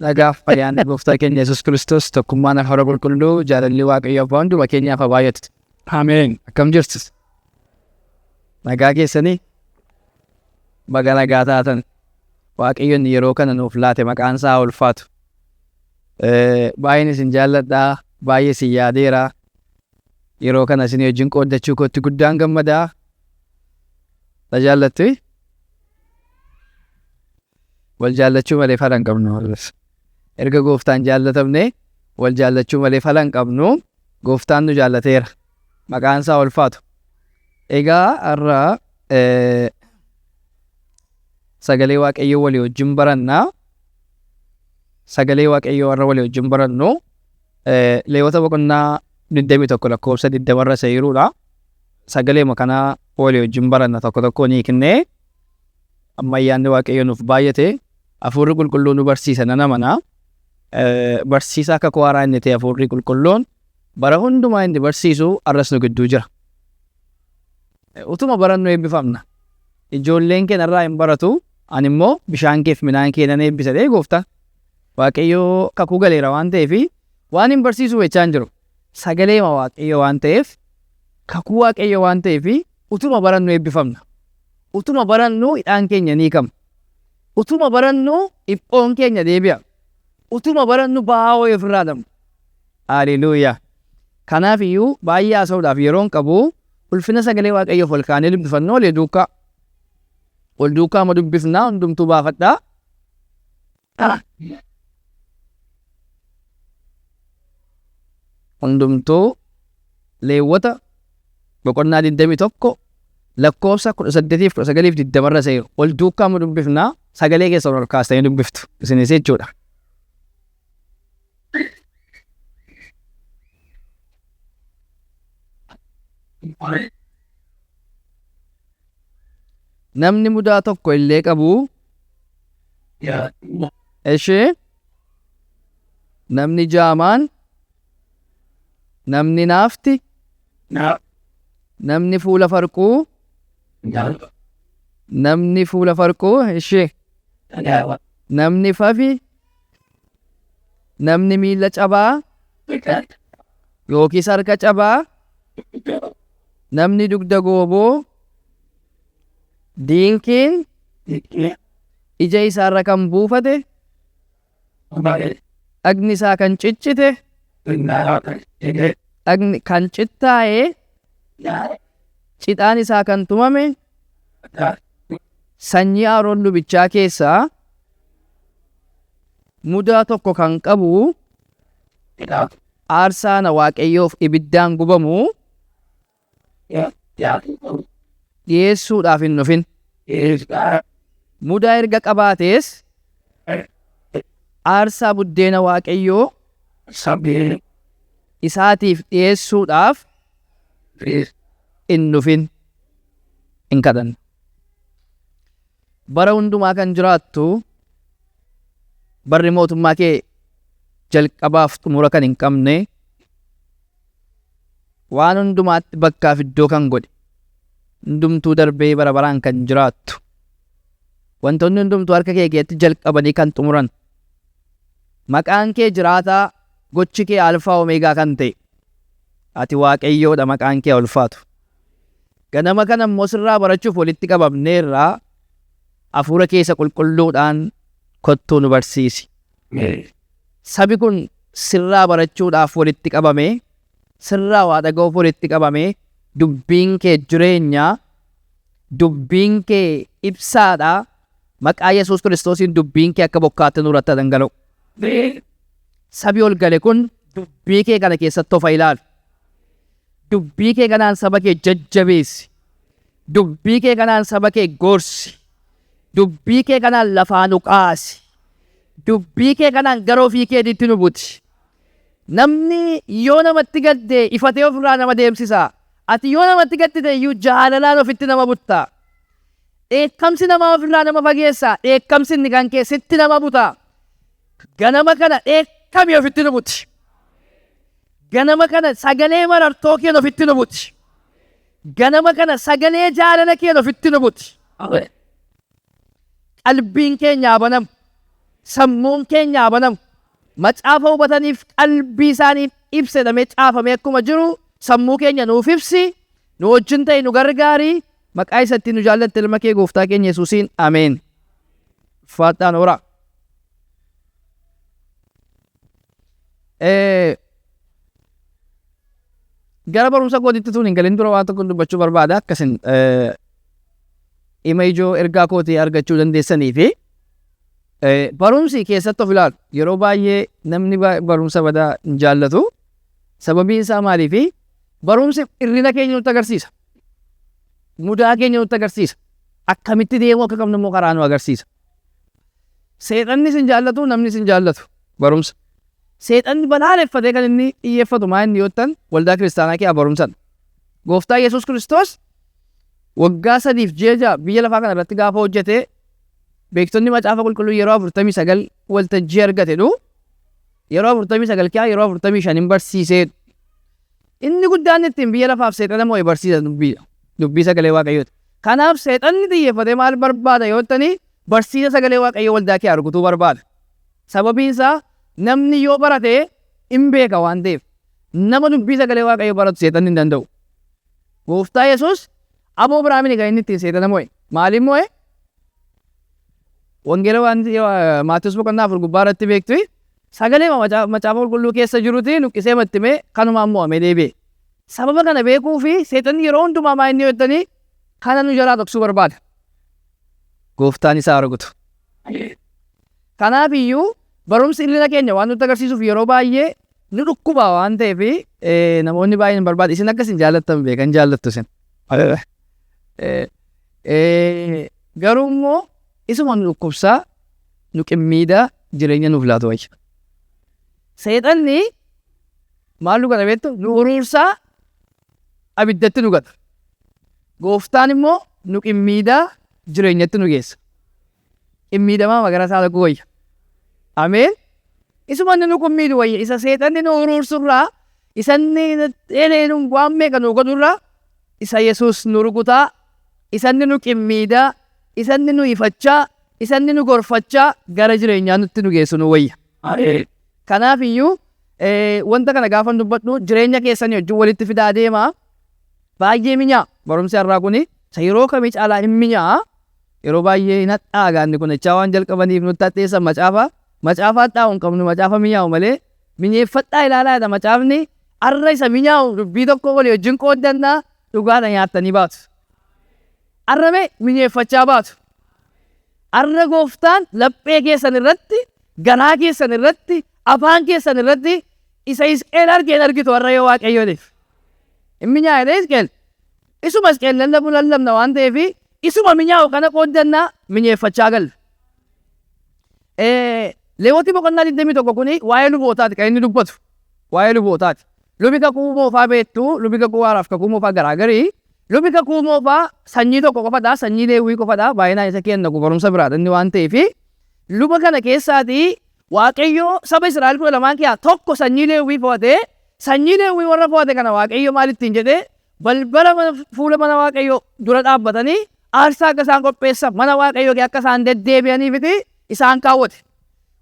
Nagaaf ayyaanni gooftaa keenya Yesuus Kiristoos tokkummaan hafuura qulqulluu jaalalli Waaqayyo abbaa hunduma keenyaaf haa baay'atu. Ameen. Akkam jirtu? Nagaa keessanii? Baga nagaa taatan. Waaqayyo inni yeroo kana nuuf laate maqaan isaa haa ulfaatu. Baay'een isin jaalladha, baay'ee isin yaadeera. Yeroo kana isin wajjin qooddachuu kootti guddaan gammada. Na jaallattu? Wal jaallachuu malee fala hin qabnu. Erga gooftaan jaallatamne wal jaallachuu malee fala hin qabnu. Gooftaan nu jaallateera. Maqaan isaa ulfaatu. Egaa har'a sagalee Waaqayyoo walii wajjin baranna. Sagalee Waaqayyoo har'a walii wajjin barannu Leewwota boqonnaa 21 lakkoofsa 20 irra isa jiruudha. Sagaleema kana walii wajjin baranna tokko tokkoon hiiknee amma ayyaanni Waaqayyoo nuuf baay'ate hafuurri qulqulluu nu barsiisa nan amana. Barsiisaa kakuu haaraa inni ta'e hafuurri qulqulluun bara hundumaa inni barsiisu har'as nu gidduu jira. Utuma barannu eebbifamna. Ijoolleen kee narraa hin baratu, ani immoo bishaan keef midhaan kee nan eebbisa jedhee gooftaan. Waaqayyo kakuu galeera waan ta'eef waan hin barsiisu jechaa hin jiru. Sagaleema Waaqayyo waan ta'eef kakuu Waaqayyo waan ta'eef utuma barannu eebbifamna. Utuma barannu hidhaan keenya ni hiikama. Utuma barannu dhiphoon keenya deebi'a. Utuma barannu ba'aa wayii ofirraa dhabna. Haleluuyaa. Kanaaf iyyuu baay'ee haasa'uudhaaf yeroo hin qabu. Ulfina sagalee Waaqayyoof ol kaanee dubbifannu walii duukaa. Wal duukaa amma dubbifnaa hundumtuu baafadhaa. Hundumtuu Leewwota boqonnaa 21 lakkoofsa 18 fi 19 fi 20 irra isa jiru. Wal duukaa amma dubbifnaa sagalee keessan ol kaastanii dubbiftu isinis jechuudha. Namni mudaa tokko illee qabu ishee namni jaamaan namni naafti namni fuula farquu namni fuula farquu ishee namni fafi Namni miilla cabaa yookiis harka cabaa, namni dugda gooboo, diinkiin ija isaarra kan buufate, dhagni isaa kan ciccite, dhagni kan cittaa'e, cidhaan isaa kan tumame, sanyii Aaroon lubichaa keessaa mudaa tokko kan qabu aarsaa na Waaqayyoof ibiddaan gubamu dhiyeessuudhaaf hin dhufin. Mudaa erga qabaatees aarsaa buddeena Waaqayyoo isaatiif dhiyeessuudhaaf hin dhufin. Hin kadhanna. Bara hundumaa kan jiraattu barri mootummaa kee jalqabaaf xumura kan hin qabne waan hundumaatti bakkaaf iddoo kan godhe hundumtuu darbee bara baraan kan jiraattu wantoonni hundumtuu harka kee keessatti jalqabanii kan xumuran maqaan kee jiraataa gochi kee alfaa omeegaa kan ta'e ati waaqayyoodha maqaan kee ulfaatu. Ganama kana immoo sirraa barachuuf walitti qabamneerra hafuura kee isa qulqulluudhaan kottuu nu barsiisi. Sabi kun sirraa barachuudhaaf walitti qabame, sirraa waa dhaga'uuf walitti qabame, dubbiin kee jireenya, dubbiin kee ibsaadha. Maqaa Yesuus Kiristoosiin dubbiin kee akka bokkaatti nurratti haa dhangala'u. Sabi ol gale kun dubbii kee kana keessatti of haa ilaalu. Dubbii kee kanaan saba kee jajjabeessi. Dubbii kee kanaan saba kee gorsi. Dubbii kee kanaan lafaa nu kaasi. Dubbii kee kanaan gara ofii keetiitti nu buti. Namni yoo namatti gadde ifatee ofirraa nama deemsisa. Ati yoo namatti gaddite iyyuu jaalalaan ofitti nama butta. Dheekkamsi namaa ofirraa nama fageessa. Dheekkamsi inni kan kee sitti nama buta. Ganama kana dheekkamii ofitti nu buti. Ganama kana sagalee marartoo keen ofitti nu buti. Ganama kana sagalee jaalala keen ofitti nu buti. Qalbiin keenya haa banamu. Sammuun keenya haa banamu. Macaafa hubataniif qalbii isaaniif ibsa jedhamee caafamee akkuma jiru sammuu keenya nuuf ibsi, nu wajjin ta'i, nu gargaari. Maqaa isa ittiin nu jaallatte ilma kee gooftaa keenya Yesuusiin ameen. Ulfaadhaan horaa. Gara barumsa kootitti tuun hin galin dura waan tokko dubbachuu barbaada akkasin dhimma ijoo ergaa kootii argachuu dandeessanii fi barumsi keessatti of ilaalu. Yeroo baay'ee namni barumsa badaa hin jaallatu. Sababiin isaa maaliifi? Barumsi hir'ina keenya nutti agarsiisa. Mudaa keenya nutti agarsiisa. Akkamitti deemuu akka qabnu immoo karaa nu agarsiisa. Seexanni sin jaallatu, namni sin jaallatu barumsa. Seexanni balaaleffatee kan inni xiyyeeffatu maa inni yoottan waldaa kiristaanaa kee barumsan. Gooftaa Yesuus Kiristoos waggaa 3 fi ji'a 6 biyya lafaa kana irratti gaafa hojjete beektonni macaafa qulqulluu yeroo 49 waltajjii argate dhu yeroo 49 kiyaa yeroo 45 hin barsiisee. Inni guddaan ittiin biyya lafaaf seexana moo'e barsiisa dubbiidha. Dubbii sagalee Waaqayyooti. Kanaaf seexanni xiyyeeffatee maal barbaada yoo jettanii barsiisa sagalee Waaqayyoo waldaa kee argutuu barbaada. Sababiin isaa namni yoo barate hin beeka waan ta'eef. Nama dubbii sagalee Waaqayyoo baratu seexanni hin danda'u. Gooftaa Yesuus aboo biraa miti kan inni ittiin seexana moo'e. Maaliin moo'e? Wangeela waan Maatiyus boqonnaa 4 gubbaa irratti beektu sagalee macaafa qulqulluu keessa jiruti luqqisee mattimee kanumaan mo'amee deebi'e. Sababa kana beekuu fi seexanni yeroo hundumaa maa inni jettanii kana nu jalaa dhoksuu barbaada. Gooftaan isaa argutu. Kanaaf iyyuu barumsi hir'ina keenya waan nutti agarsiisuuf yeroo baay'ee nu dhukkuba waan ta'eef namoonni baay'een hin barbaadu. Isin akka isin jaallattan beekan jaallattu isin. Garuu immoo isuma nu dhukkubsaa nu qimmiidaa jireenya nuuf laatu wayya. Seexanni maal nu godha beektu? Nu uruursaa abiddatti nu gata. Gooftaan immoo nu qimmiidaa jireenyatti nu geessa. Qimmiidamaa gara isaa dhaquu wayya. Ameen. Isuma inni nu qimmiidu wayya. Isa seexanni nu uruursurraa, isa inni eelee waan meeqa nu godhurraa, isa Yesuus nu rukutaa, isa inni nu qimmiidaa, isa inni nu ifachaa, isa inni nu gorfachaa gara jireenyaa nutti nu geessu nu wayya. Kanaaf iyyuu wanta kana gaafa dubbadhu jireenya keessanii wajjin walitti fidaa deemaa. Baay'ee minyaa barumsi har'aa kuni isa yeroo kamii caalaa hin minyaa. Yeroo baay'ee hin hadhaa'a gaanni kun jechaa waan jalqabaniif nutti hadheessan macaafa. Macaafa hadhaa'u hin qabnu, macaafa minyaa'u malee. Minyeeffadhaa ilaalaa jedha macaafni. Har'a isa minyaa'u dubbii tokko walii wajjin qooddannaa dhugaadha nyaattanii baatu. Har'a mee minyeeffachaa baatu. Har'a gooftaan laphee keessan irratti, garaa keessan irratti, afaan keessan irratti isa Hisqeel argeen argitu har'a yoo Waaqayyooniif. Hin minyaa'edha Hisqeel. Isuma Hisqeel lallabu lallabna waan ta'eef isuma minyaa'u kana qooddannaa minyeeffachaa galla. Leewwotii boqonnaa 21 kuni waa'ee lubootaati kan inni dubbatu. Waa'ee lubootaati. Lubi kakuu moofaa beektu, lubi kakuu haaraaf kakuu moofaa garaagarii. Lubi kakuu moofaa sanyii tokko qofadha, sanyii Leewwii qofadha. Baay'inaan isa kenna barumsa biraadha inni waan ta'eef. Luba kana keessaatii Waaqayyo saba Israa'el 12 keessaa tokko sanyii Leewwii fo'ate. Sanyii Leewwii warra fo'ate kana Waaqayyo maal ittiin jedhee balbala fuula mana Waaqayyoo dura dhaabbatanii aarsaa akka isaan qopheessan mana Waaqayyoo akka isaan deddeebi'aniifiti isaan kaawwate.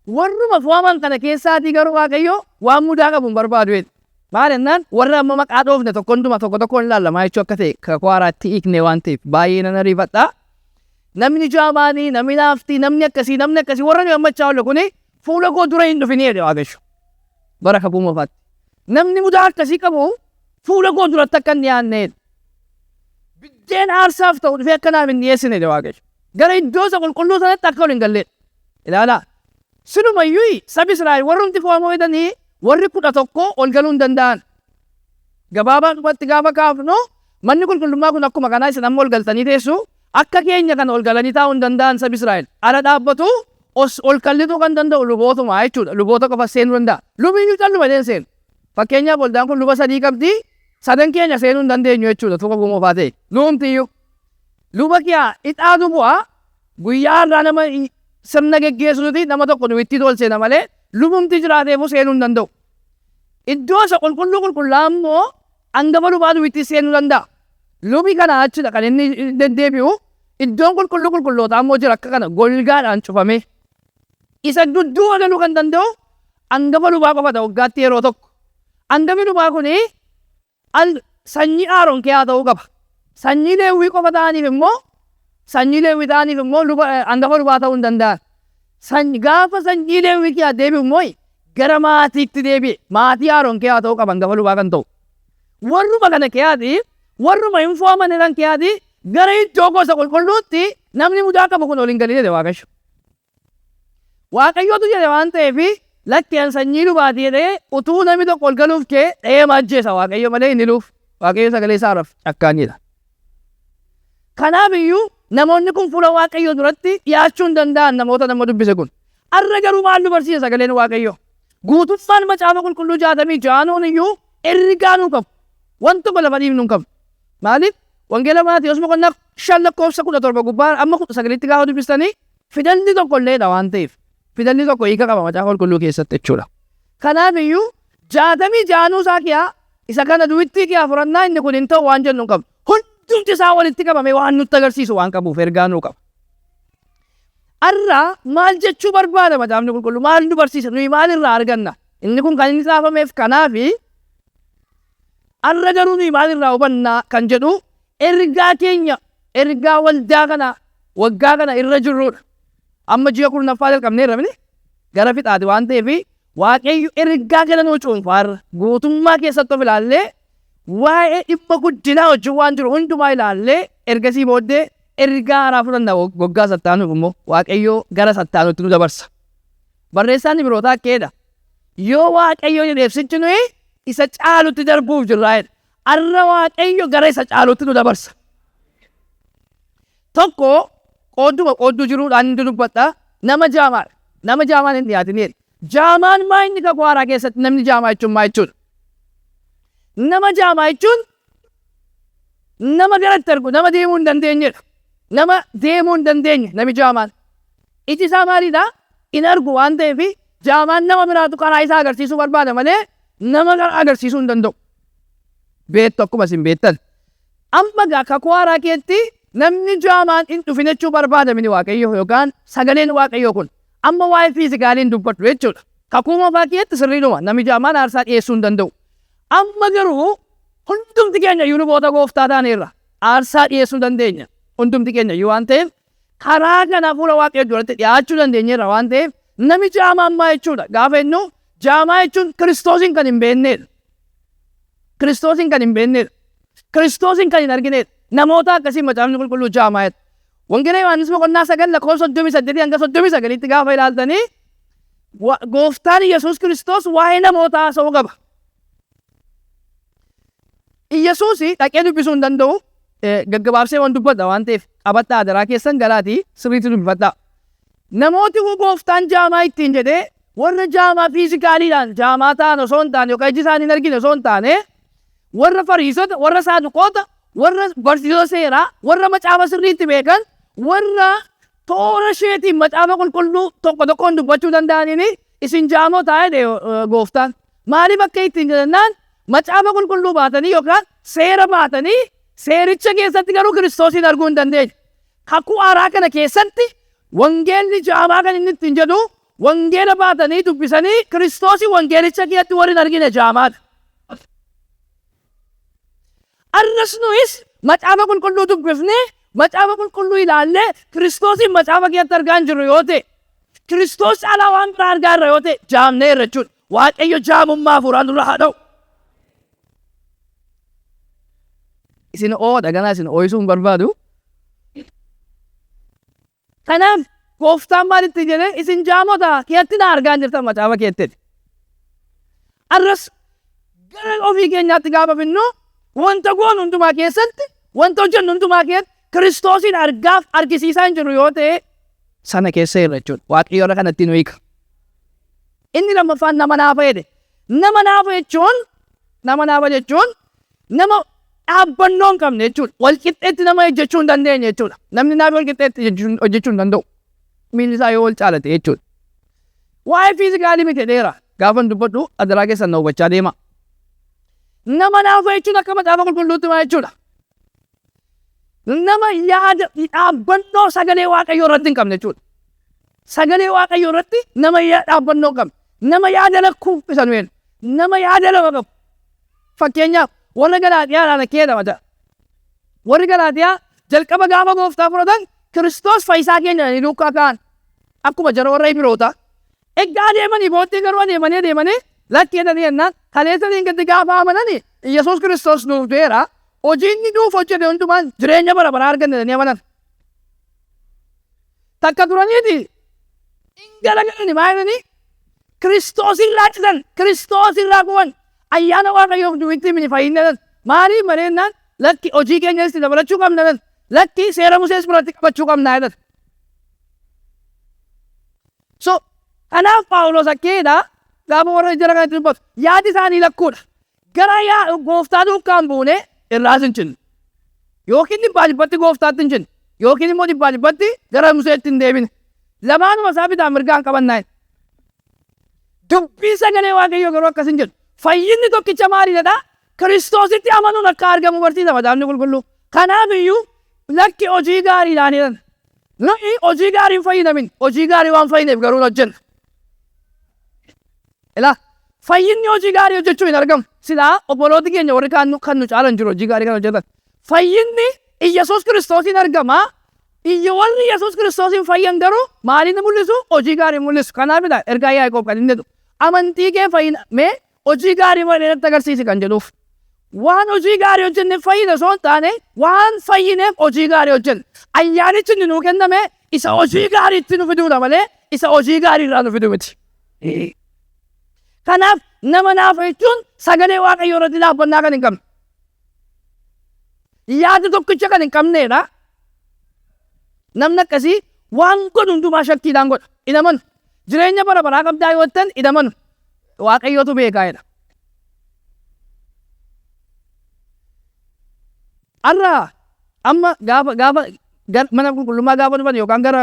Warruma fo'aman kana keessaatii garuu Waaqayyo waan mudaa qabu hin barbaadu jedhe. Maal jennaan warra amma maqaa dhoofne tokko hunduma tokko tokkoon ilaalamaa jechuu akka ta'e kakuu haaraatti hiikne waan ta'eef baay'ee nan ariifadha. Namni jaamaanii, namni naaftii, namni akkasii, namni akkasii warra nuyi ammachaa oolle kuni fuula koo dura hin dhufini jedhe Waaqayyo. Bara kakuu moofaatti. Namni mudaa akkasii qabu fuula koo duratti akka hin dhiyaanne jedhe. Biddeen aarsaaf ta'u dhufee akka naaf hin dhiyeessine jedhe Waaqayyo. Gara iddoo isa qulqulluu sanatti akka ol hin galleedha. Ilaalaa. Silumayyuu sabi Israa'el warrumti fo'amoo jedhanii warri 11 ol galuu hin danda'an. Gabaabaadhumatti gaafa kaafnu manni qulqullummaa kun akkuma kanaa isin amma ol galtanii teessu akka keenya kana ol galanii taa'uu hin danda'an sabi Israa'el. Ala dhaabbatu ol kallituu kan danda'u lubootuma jechuudha. Luboota qofa seenuu danda'a. Lubiyyuu calluma jedheen seenu. Fakkeenyaaf waldaan kun luba sadii qabdi. Sadan keenya seenuu hin dandeenyu jechuudha tuqa gumoofaa ta'e. Luumtiyyuu. Luba kiyaa ixaatu bu'a. Guyyaa har'aa nama sirna geggeessuuti nama tokko nu itti ol seena malee lubumti jiraateefuu seenuu hin danda'u. Iddoo isa qulqulluu qulqullaa'aa immoo hangafa lubaa duwwitti seenuu danda'a. Lubi kana achidha kan inni deddeebi'u. Iddoon qulqulluu qulqullootaa immoo jira akka kana golgaadhaan cufamee. Isa dudduuba galuu kan danda'u angafa lubaa qofadha waggaatti yeroo tokko. Angafni lubaa kuni al sanyii Aaron keessaa ta'uu qaba. Sanyii Leewwii qofa ta'aniif immoo, sanyii Leewwii ta'aniif immoo luba angafa lubaa ta'uu hin danda'an. Gaafa sanyii Leewwii keessaa deebi'u immoo gara maatiitti deebi'e. Maatii Aaron keessaa ta'uu qaba angafa lubaa kan ta'u. Warruma kana keessaati, warruma hin fo'aman jedhan keessaati gara iddoo gosa qulqulluutti namni mudaa qabu kun ol hin galin jedhe Waaqayyo. Waaqayyotu jedhe waan ta'eef, lakkeen sanyii lubaati jedhee utuu namni tokko ol galuuf kee dha'ee ajjeesa Waaqayyo malee hin hiluuf. Waaqayyo sagalee isaarraaf cakkaanidha. Kanaaf iyyuu namoonni kun fuula Waaqayyoo duratti dhiyaachuu hin danda'an namoota nama dubbise kun. Arra garuu maal nu barsiisa sagaleen Waaqayyoo? Guutummaan macaafa qulqulluu 66 iyyuu ergaa nuu qabu. Wanti tokko lafa dhiifnu hin qabnu. Maaliif? Wangeela Maatiyos boqonnaa 5 lakkoofsa 17 gubbaa amma 19tti gaafa dubbistanii fidalli tokko illeedha waan ta'eef. Fidalli tokko hiika qaba macaafa qulqulluu keessatti jechuudha. Kanaaf iyyuu 66 isaa kiyaa isa kana duwittii kiyaa furannaa inni kun hin ta'u waan jennu hin qabnu. Hundumti isaa walitti qabamee waan nutti agarsiisu waan qabuuf ergaa nuu qaba. Arra maal jechuu barbaada macaafni qulqulluu? Maal nu barsiisa? Nuyi maal irraa arganna? Inni kun kan inni xaafameef kanaafi, arra garuu nuyi maal irraa hubanna kan jedhu ergaa keenya, ergaa waldaa kana waggaa kana irra jirrudha. Amma ji'a 10ffaa jalqabneerra mini gara fixaati waan ta'eef, Waaqayyo ergaa kana nuu cuunfaarra guutummaa keessatti of ilaallee, waa'ee dhimma guddinaa wajjin waan jiru hundumaa ilaallee, ergasii booddee ergaa haaraa fudhanna. Waggaa sattaanuuf immoo Waaqayyo gara sattaanutti nu dabarsa. Barreessaan Ibrootaa akkeedha. Yoo Waaqayyo jedheef sichi nuyi isa caalutti darbuuf jirraa jedha. Arra Waaqayyo gara isa caalutti nu dabarsa. Tokko qoodduma qoodduu jiruudhaan inni dubbadha. Nama jaamaadha. Nama jaamaan hin dhiyaatin. Jaamaan maa inni kakuu haaraa keessatti namni jaamaa jechuun maa jechuudha? Nama jaamaa jechuun nama garatti argu, nama deemuu hin dandeenyedha. Nama deemuu hin dandeenye nami jaamaan. Iji isaa maalidha? In argu waan ta'eef, jaamaan nama biraatu karaa isaa agarsiisuu barbaada malee nama karaa agarsiisuu hin danda'u. Beektu akkuma isin beektan. Amma gaa kakuu haaraa keetti namni jaamaan hin dhufin jechuu barbaada mini Waaqayyo yookaan sagaleen Waaqayyoo kun. Amma waa'ee physicaliin dubbadhu jechuudha. Kakuu moofaa keetti sirriidhuma namni jaamaan aarsaa dhiyeessuu hin danda'u. Amma garuu hundumti keenya iyyuu luboota gooftaa taaneerra. Aarsaa dhiyeessuu dandeenya. Hundumti keenya iyyuu waan ta'eef, karaa kana fuula Waaqayyoo duratti dhiyaachuu dandeenyeerra waan ta'eef, nami jaamaan maa jechuudha? Gaafa jennu, jaamaa jechuun Kiristoosiin kan hin beeknedha. Kiristoosiin kan hin beeknedha. Kiristoosiin kan hin arginedha. Namoota akkasii macaafni qulqulluu jaamaa jedha. Wangeela Yohaannis boqonnaa 9 lakkoofsa 38 hanga 39tti gaafa ilaaltanii, gooftaan Yesuus Kiristoos waa'ee namoota haasa'uu qaba. Iyyasuus dhaqee dubbisuu hin danda'u. Gaggabaabsee waan dubbadha waan ta'eef, qabadhaa, adaraa keessan galaatii sirriitti dubbifadhaa. Namooti kun gooftaan jaamaa ittiin jedhee warra jaamaa physicaliidhaan jaamaa ta'an osoo hin taane, yookaan iji isaanii hin argine osoo hin taane, warra Fariisota, warra Saaduqoota, warra barsiisota seeraa, warra macaafa sirriitti beekan, warra toora isheetiin macaafa qulqulluu tokko tokkoon dubbachuu danda'aniin isin jaamotaa jedhe gooftaan. Maaliif akka ittiin jedhannaan, macaafa qulqulluu baatanii yookaan seera baatanii seericha keessatti garuu Kiristoosiin arguu hin dandeenye. Kakuu haaraa kana keessatti wangeelli jaamaa kan inni ittiin jedhu wangeela baatanii dubbisanii Kiristoosii wangeelicha keessatti warri hin argine jaamaadha. Arras nuyis macaafa qulqulluu dubbifnee, macaafa qulqulluu ilaallee, Kiristoosiin macaafa keessatti argaa hin jirru yoo ta'e, Kiristoos caalaa waan biraa argaa irra yoo ta'e, jaamneerra jechuudha. Waaqayyo jaamummaa hafuuraa nurra haa dha'u. Isin oodha ganaa isin ooyisuu hin barbaadu. Kanaaf gooftaan maalitti jedhee, isin jaamota keessatti na argaa hin jirtan macaafa keetti. Arras gara ofii keenyaatti gaafa finnu, wanta goonu hundumaa keessatti, wanta hojjennu hundumaa keessatti Kiristoosiin argaaf argisiisaa hin jirru yoo ta'e, sana keessa irra jechuudha. Waaqayyo irra kanatti nu hiika. Inni lammaffaan nama naafa jedhe. Nama naafa jechuun, nama naafa jechuun nama dhaabbannoo hin qabne jechuudha. Wal qixxeetti nama hojjechuu hin dandeenye jechuudha. Namni naafi wal qixxeetti hojjechuu hin danda'u. Miilli isaa yoo wal caalate jechuudha. Waa'ee physicalii miti jedheera. Gaafa dubbadhu adaraa keessan na hubachaa deema. Nama naafa jechuun akka macaafa qulqulluutti maal jechuudha? Nama yaada dhaabbannoo sagalee Waaqayyoo irratti hin qabne jechuudha. Sagalee Waaqayyoo irratti nama dhaabbannoo hin qabne, nama yaada lakkuu isa nu jedhu, nama yaada lama qabu. Fakkeenyaaf warra Galaatiyaadhaan akkeedha mata. Warri Galaatiyaa jalqaba gaafa gooftaa fudhatan Kiristoos fayyisaa keenya jedhanii duukaa ka'an. Akkuma jara warra Ibirootaa. Egga adeemanii booddee garuu adeemanii adeemanii lakki jedhanii jennaan kaleessa dheengaddi gaafa amanani Iyyasuus Kiristoos nuuf du'eera, hojii inni nuuf hojjete hundumaan jireenya bara baraa arganna jedhanii amanan. Takka turaniiti in garagalani maa jedhanii Kiristoos irraa citan, Kiristoos irraa kufan, ayyaana Waaqayyoof nu itti himini fayyinne jedhan. Maaliif malee jennaan lakki hojii keenyas itti dabalachuu qabna jedhan. Lakki seera Musees biratti qabachuu qabna jedhan. So, kanaaf Phaawulos akkeedha gaafa warra jara kanatti dubbatu yaadi isaanii lakkuudha. Gara yaa gooftaa duukaa hin buune irraas hin cinne. Yookiin dhibbaa dhibbatti gooftaatti hin cinne. Yookiin immoo dhibbaa dhibbatti gara Museetti hin deebine. Lamaanuma isaa bitaan mirgaan qabannaa. Dubbiin sagalee Waaqayyoo garuu akkas hin jedhu. Fayyinni tokkicha maaliidha? Kiristoositti amanuun akka argamu barsiisa Macaafni Qulqulluu. Kanaaf iyyuu lakki hojii gaariidhaan jedhan. Nuyi hojii gaarii hin fayyadamin, hojii gaarii waan fayyineef garuu hin hojjenna. Ilaa, fayyinni hojii gaarii hojjechuu hin argamu. Silaa obbolooti keenya warri kaan kan nu caalan jiru hojii gaarii kan hojjetan. Fayyinni Iyyasuus Kiristoosiin argama. Iyya warri Iyyasuus Kiristoosiin fayyan garuu maaliin mul'isu? Hojii gaarii mul'isu. Kanaafidha ergaa Yaaqoob kan inni jedhu. Amantii kee fayyina mee hojii gaarii malee natti agarsiisi kan jedhuuf. Waan hojii gaarii hojjenneef fayyina osoo hin taane waan fayyineef hojii gaarii hojjenna. Ayyaanichi inni nuu kenname isa hojii gaariitti nu fiduudha malee isa hojii gaarii irraa nu fidu miti. Kanaaf nama naafa jechuun sagalee Waaqayyoo irratti dhaabbannaa kan hin qabne. Yaada tokkicha kan hin qabneedha. Namni akkasii waan godhu hundumaa shakkiidhaan godha. Hin amanu. Jireenya bara baraa qabdaa yoo jettan hin amanu. Waaqayyootu beekaa jedha. Har'a amma gaafa gaafa gara mana qulqullummaa gaafa dhufan yookaan gara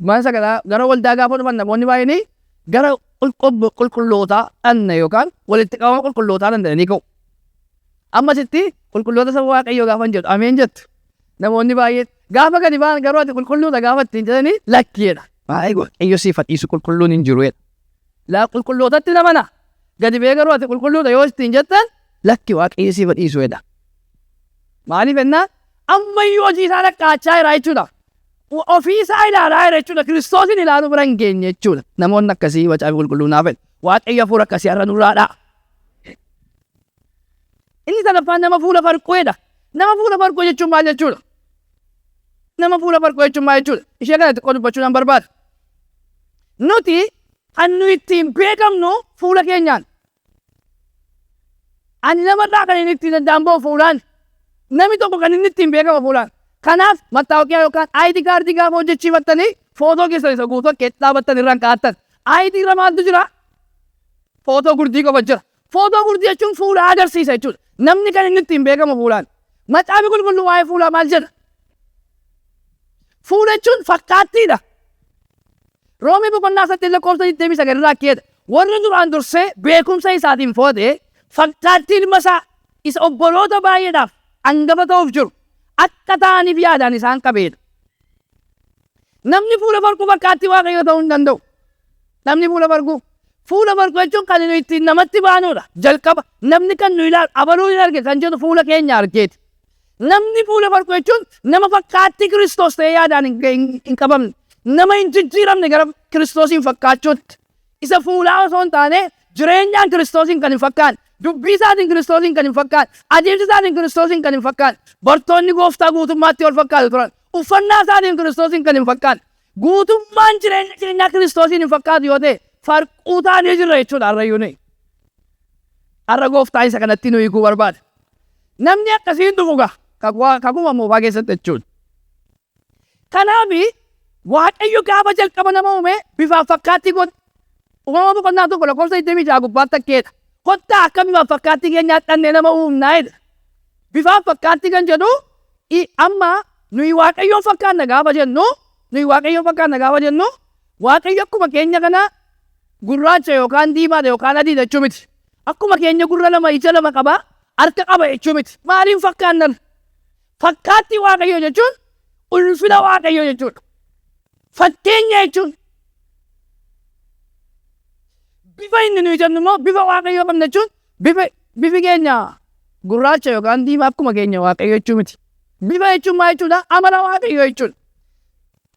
mana sagadaa gara waldaa gaafa dhufan namoonni baay'een gara qulqullootaa dhanna yookaan walitti qabama qulqullootaa danda'anii ka'u. Amma sitti qulqulloota saba Waaqayyoo gaafan jedhu ameen jettu. Namoonni baay'een gaafa gadi ba'an garuu ati qulqulluudha gaafa ittiin jedhanii lakki jedha. Baay'ee Waaqayyo siif haa dhiisu qulqulluun hin jiru jedha. Laa qulqullootatti namana. Gadi ba'ee garuu ati qulqulluudha yoo ittiin jettan lakki Waaqayyo siif haa dhiisu jedha. Maaliif jennaan ammayyuu hojii isaa lakkaa'achaa jira jechuudha. Ofii isaa ilaalaa jira jechuudha. Kiristoosin ilaaluu bira hin geenye jechuudha. Namoonni akkasii macaafa qulqulluu naaf jedha. Waaqayyo hafuura akkasii har'a nurraa dha'a. Inni sadaffaan nama fuula farquudha. Nama fuula farquu jechuun maal jechuudha? Nama fuula farquu jechuun maal jechuudha? Ishee kana xiqqoo dubbachuu nan barbaada. Nuti kan nu ittiin beekamnu fuula keenyaan. Ani namarraa kan inni ittiin addaan ba'u fuulaan. Namni tokko kan inni ittiin beekamu fuulaan. Kanaaf mattaawoqiyaa yookaan ID kaardii gaafa hojjechiifattanii footoo keessan isa guutuu akka itti dhaabattan irraan kaa'attan. ID irra maaltu jira? Footoo gurdii qofa jira. Footoo gurdii jechuun fuula agarsiisa jechuudha. Namni kan inni ittiin beekamu fuulaan. Macaafni qulqulluu waa'ee fuulaa maal jedha? Fuula jechuun fakkaattiidha. Roomii boqonnaa 8 lakkoofsa 29 irraa akkeedha. Warri duraan dursee beekumsa isaatiin fo'ate fakkaattii ilma isaa isa obboloota baay'eedhaaf hangafa ta'uuf jiru akka ta'aniif yaadaan isaan qabeedha. Namni fuula farquu fakkaattii Waaqayyoo ta'uu hin danda'u. Namni fuula farquu. Fuula farquu jechuun kan nuyi ittiin namatti baanudha. Jalqaba namni kan nu ilaalu abaluu hin arge kan jedhu fuula keenya argeeti. Namni fuula farqu jechuun nama fakkaattii Kiristoos ta'ee yaadaan hin qabamne, nama hin jijjiiramne gara Kiristoosiin fakkaachuutti. Isa fuulaa osoo hin taane jireenyaan Kiristoosiin kan hin fakkaanne, dubbii isaatiin Kiristoosiin kan hin fakkaanne, adeemsa isaatiin Kiristoosiin kan hin fakkaanne. Bartoonni gooftaa guutummaatti wal fakkaatu turan. Uffannaa isaatiin Kiristoosiin kan hin fakkaanne. Guutummaan jireenya keenyaa Kiristoosiin hin fakkaatu yoo ta'e farquu taanee jirra jechuudha har'ayyuu nuyi. Har'a gooftaan isa kanatti nu hiikuu barbaada. Namni akkasii hin dhufu gaa kakuma moofaa keessatti jechuudha. Kanaaf Waaqayyo gaafa jalqaba nama uume bifaaf fakkaattii godhe. Uumama boqonnaa 1 lakkoofsa 26 gubbaatti akkeedha. Kottaa akka bifaaf fakkaattii keenyaatti dhannee nama uumnaa jedha. Bifaaf fakkaattii kan jedhu amma nuyi Waaqayyoon fakkaanna gaafa jennu nuyi Waaqayyoon fakkaanna gaafa jennu Waaqayyo akkuma keenya kana gurraacha yookaan diimaadha yookaan adiidha jechuu miti. Akkuma keenya gurra lama ija lama qaba harka qaba jechuu miti. Maaliin fakkaannan? Fakkaattii Waaqayyoo jechuun ulfina Waaqayyoo jechuudha. Fakkeenya jechuun Bifa inni nuyi jennu immoo bifa Waaqayyoo qabna jechuun bifa bifi keenya gurraacha yookaan diimaa akkuma keenya Waaqayyo jechuu miti. Bifa jechuun maal jechuudha? Amala Waaqayyoo jechuudha.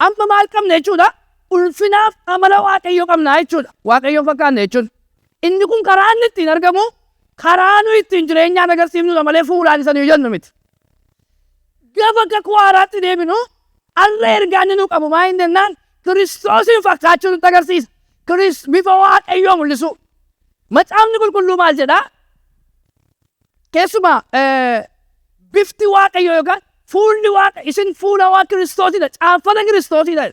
Amma maal qabna jechuudha? Ulfinaaf amala Waaqayyoo qabna jechuudha. Waaqayyoon fakkaanna jechuudha. Inni kun karaa inni ittiin argamu karaa nuyi ittiin jireenyaan agarsiifnudha malee fuulaan isa nuyi jennu miti. Gaafa kakuu haaraatti deebinu har'a ergaa inni nu qabu maa hin jennaan Kiristoosiin fakkaachuu nutti agarsiisa. Kiris bifa Waaqayyoo mul'isuu. Macaafni qulqulluu maal jedhaa? Keessumaa bifti Waaqayyoo yookaan fuulli Waaqa isin fuula waa Kiristoosidha caaffata Kiristoosidha.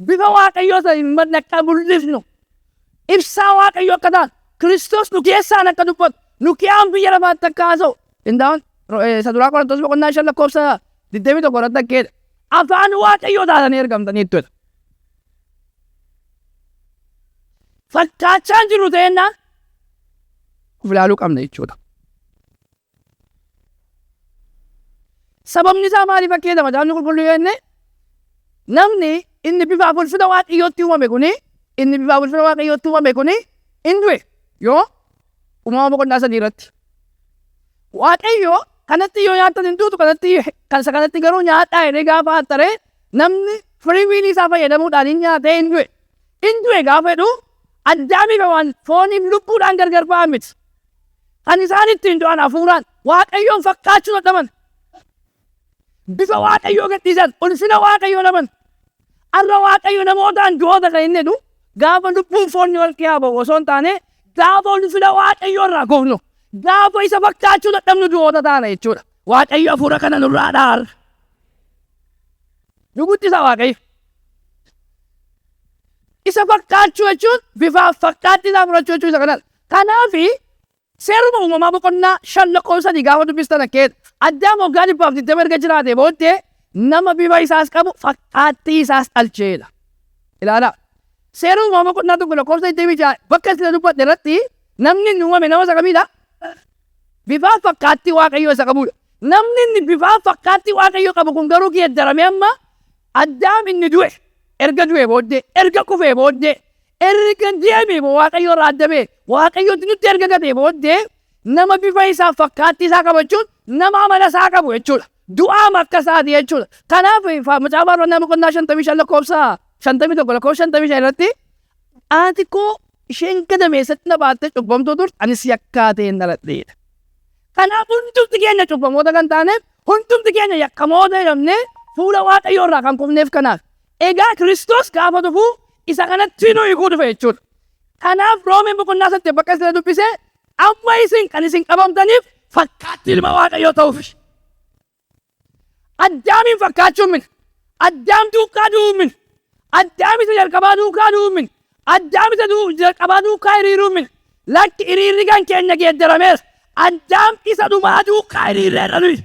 Bifa Waaqayyoo sana hin akka mul'ifnu. Ibsaa Waaqayyoo akka ta'an Kiristoos nu keessaan akka dubbatu nu kiyaan biyya lafaatti akka haasa'u. Indaa'uun isa duraa Qorontos boqonnaa 5 lakkoofsa 21 irratti akka jedhe afaan Waaqayyoo taatanii ergamtanii jechuudha. Fakkaachaa hin jirru ta'ennaan of ilaaluu qabna jechuudha. Sababni isaa maaliif akka jedhama Macaafni Qulqulluu yoo jenne namni inni bifaaf ulfina Waaqayyootti uumame kuni inni bifaaf ulfina Waaqayyootti uumame kuni in du'e yoo uumama boqonnaa 3 irratti. Waaqayyo kanatti yoo nyaattan hin duutu kanatti kan isa kanatti garuu nyaadhaa jedhee gaafa hattaree namni firii wiilii isaa fayyadamuudhaan hin nyaatee hin du'e. In du'e gaafa jedhu Addaamii fi Hewaan fooniif lubbuudhaan gargar ba'an miti. Kan isaan ittiin du'an hafuuraan Waaqayyoon fakkaachuu dadhaban. Bifa Waaqayyoo gadhiisan, ulfina Waaqayyoo dhaban. Har'a Waaqayyo namootaan du'oota kan inni jedhu gaafa lubbuun foonni wal keessaa ba'u osoo hin taane gaafa ulfina Waaqayyoo irraa kufnu, gaafa isa fakkaachuu dadhabnu du'oota taana jechuudha. Waaqayyo hafuura kana nurraa dhaara. Nu guddisa Waaqayyo. Isa fakkaachuu jechuun bifaaf fakkaattii isaa fudhachuu jechuu isa kanadha. Kanaaf seeruma uumamaa boqonnaa 5 lakkoofsa 3 gaafa dubbistan akka jedhu Addaam waggaa 120 erga jiraatee booddee nama bifa isaas qabu fakkaattii isaas dhalcheedha. Ilaalaa. Seera uumamaa boqonnaa 1 lakkoofsa 26 bakka isin dubbadhe irratti namni inni uumame nama isa kamiidha? Bifaaf fakkaattii Waaqayyoo isa qabudha. Namni inni bifaaf fakkaattii Waaqayyoo qabu kun garuu geeddaramee amma Addaam inni du'e, erga du'ee booddee, erga kufee booddee, erga deemee Waaqayyo irraa adda ba'e, Waaqayyotti nutti erga gatee booddee, nama bifa isaa fakkaattii isaa qabachuun nama amala isaa qabu jechuudha. Du'aama akka isaati jechuudha. Kanaaf Macaafa Faarfannaa boqonnaa 55 lakkoofsa 51 lakkoofsa 55 irratti haati koo isheen gadameessatti na baattee cubbamtuu turte anis yakkaa ta'een dhaladheedha. Kanaaf hundumti keenya cubbamoota kan taaneef, hundumti keenya yakkamoota jedhamnee fuula Waaqayyoo irraa kan kufneef kanaaf. Egaa Kiristoos gaafa dhufu isa kanatti nu hiikuu dhufe jechuudha. Kanaaf Roomeen boqonnaa 8 bakka isin dubbise amma isin kan isin qabamtaniif fakkaattii ilma Waaqayyoo ta'uuf. Addaamiin fakkaachuun miti. Addaam duukaa du'uun miti. Addaam isa jalqabaa duukaa du'uun miti. Addaam isa jalqabaa duukaa hiriiruun miti. Lakki hiriirri kan keenya geeddarameera. Addaam isa dhumaa duukaa hiriirreerra nuyi.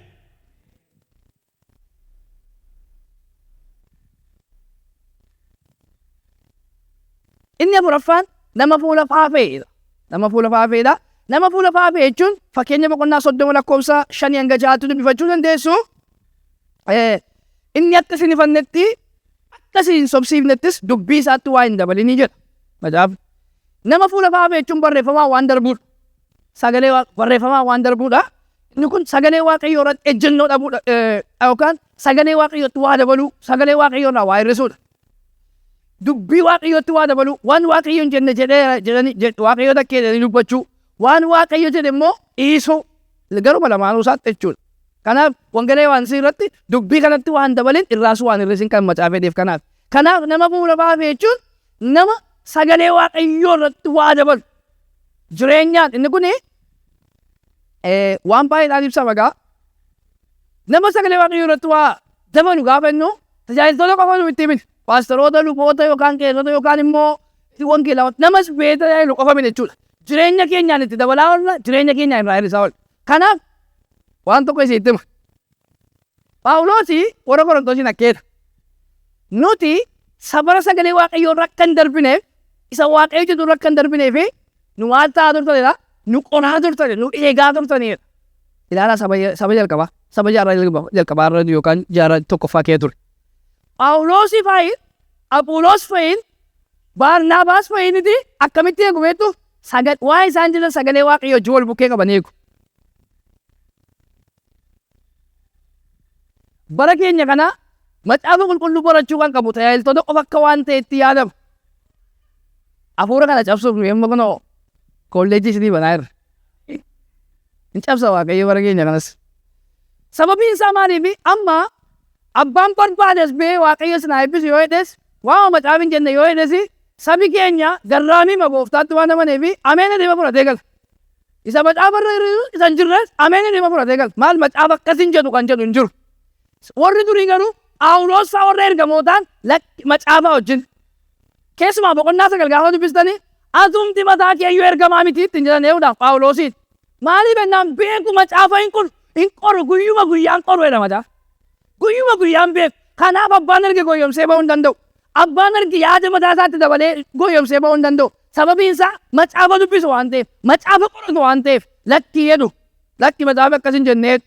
Inni afuraffaan nama fuula faafeedha. Nama fuula faafeedha. Nama fuula faafee jechuun fakkeenya boqonnaa 30 lakkoofsa 5 hanga 6tti dubbifachuu dandeessu. Inni akka isin ifannetti akka isin hin sobsiifnettis dubbii isaatti waa hin dabalinii jedha. Macaafni. Nama fuula faafee jechuun barreeffamaan waan darbuudha. Sagalee barreeffamaan waan darbuudha. Inni kun sagalee Waaqayyoo irratti ejjennoo dhabuudha yookaan sagalee Waaqayyootti waa dabaluu, sagalee Waaqayyoo irraa waa hir'isuudha. Dubbii Waaqayyootti waa dabaluu, waan Waaqayyo hin jenne jedheera jedhanii Waaqayyo takkee jedhanii dubbachuu, waan Waaqayyo jedhe immoo dhiisuu, garuma lamaanuu isaatti jechuudha. Kanaaf Wangeela Yohaannis irratti dubbii kanatti waan dabalin irraas waan hir'isin kan macaafa jedheef kanaaf. Kanaaf nama fuula baafe jechuun nama sagalee Waaqayyoo irratti waa dabalu. Jireenyaan inni kun waan baay'eedhaan ibsama egaa. Nama sagalee Waaqayyoo irratti waa dabalu gaafa jennu tajaajiltoota qofa nu itti miti. Paasteroota, luboota yookaan qeesota yookaan immoo wangeelawwan namas bee tajaajilu qofa miti jechuudha. Jireenya keenyaan itti dabalaa oolla, jireenya keenyaan irraa hir'isaa oolla. Kanaaf waan tokko isitti hima. Phaawulosi warra Qorontosiin akkeedha. Nuti safara sagalee Waaqayyoo irra akka hin darbineef, isa Waaqayyo jedhu irra akka hin darbineef nu maal ta'aa turtanidha? Nu qoraa turtani, nu eegaa turtanidha. Ilaalaa saba saba jalqabaa, saba jaarraa jalqabaa irra yookaan jaarraa tokkoffaa kee ture. Phaawulosii fa'i, Aphuloos fa'iin Baarnaabaas fa'initi akkamitti eegu beektu? Waa isaan jedhan sagalee Waaqayyoo wajjin wal bukkee qaban eegu. Bara keenya kana macaafa qulqulluu barachuu kan qabu tajaajiltoota qofa akka waan ta'etti yaadama. Hafuura kana cabsuuf nu amma kunoo kolleejjii isinii banaa jirra. Hin cabsa Waaqayyo bara keenya kanas. Sababiin isaa maaliifi amma abbaan barbaades bee Waaqayyo isin haa eebbisu yoo jedhes, waama macaafni hin jenne yoo jedhes, sabi keenya garraamiima gooftaatti waan amaneefi ameen jedhee fudhatee gala. Isa macaafa irra jiru isa hin jirres ameen jedhee fudhatee gala. Maal macaafa akkas hin jedhu kan jedhu hin jiru. Warri durii garuu Phaawulos fa'aa warra ergamootaan lakki macaafaa wajjin. Keessumaa boqonnaa 9 gaafa dubbistanii atumti mataa kee iyyuu ergamaa miti ittiin jedhan eeguudhaaf Phaawulosiin. Maaliif jennaan beeku macaafa hin qoru hin qoru guyyuma guyyaan qoru jedha macaafa. Guyyuma guyyaan beeku. Kanaaf abbaan erge goyyomsee ba'uu hin danda'u. Abbaan erge yaada mataa isaatti dabalee goyyomsee ba'uu hin danda'u. Sababiin isaa macaafa dubbisu waan ta'eef, macaafa qoratu waan ta'eef lakkii jedhu. Lakki macaafa akkas hin jennee.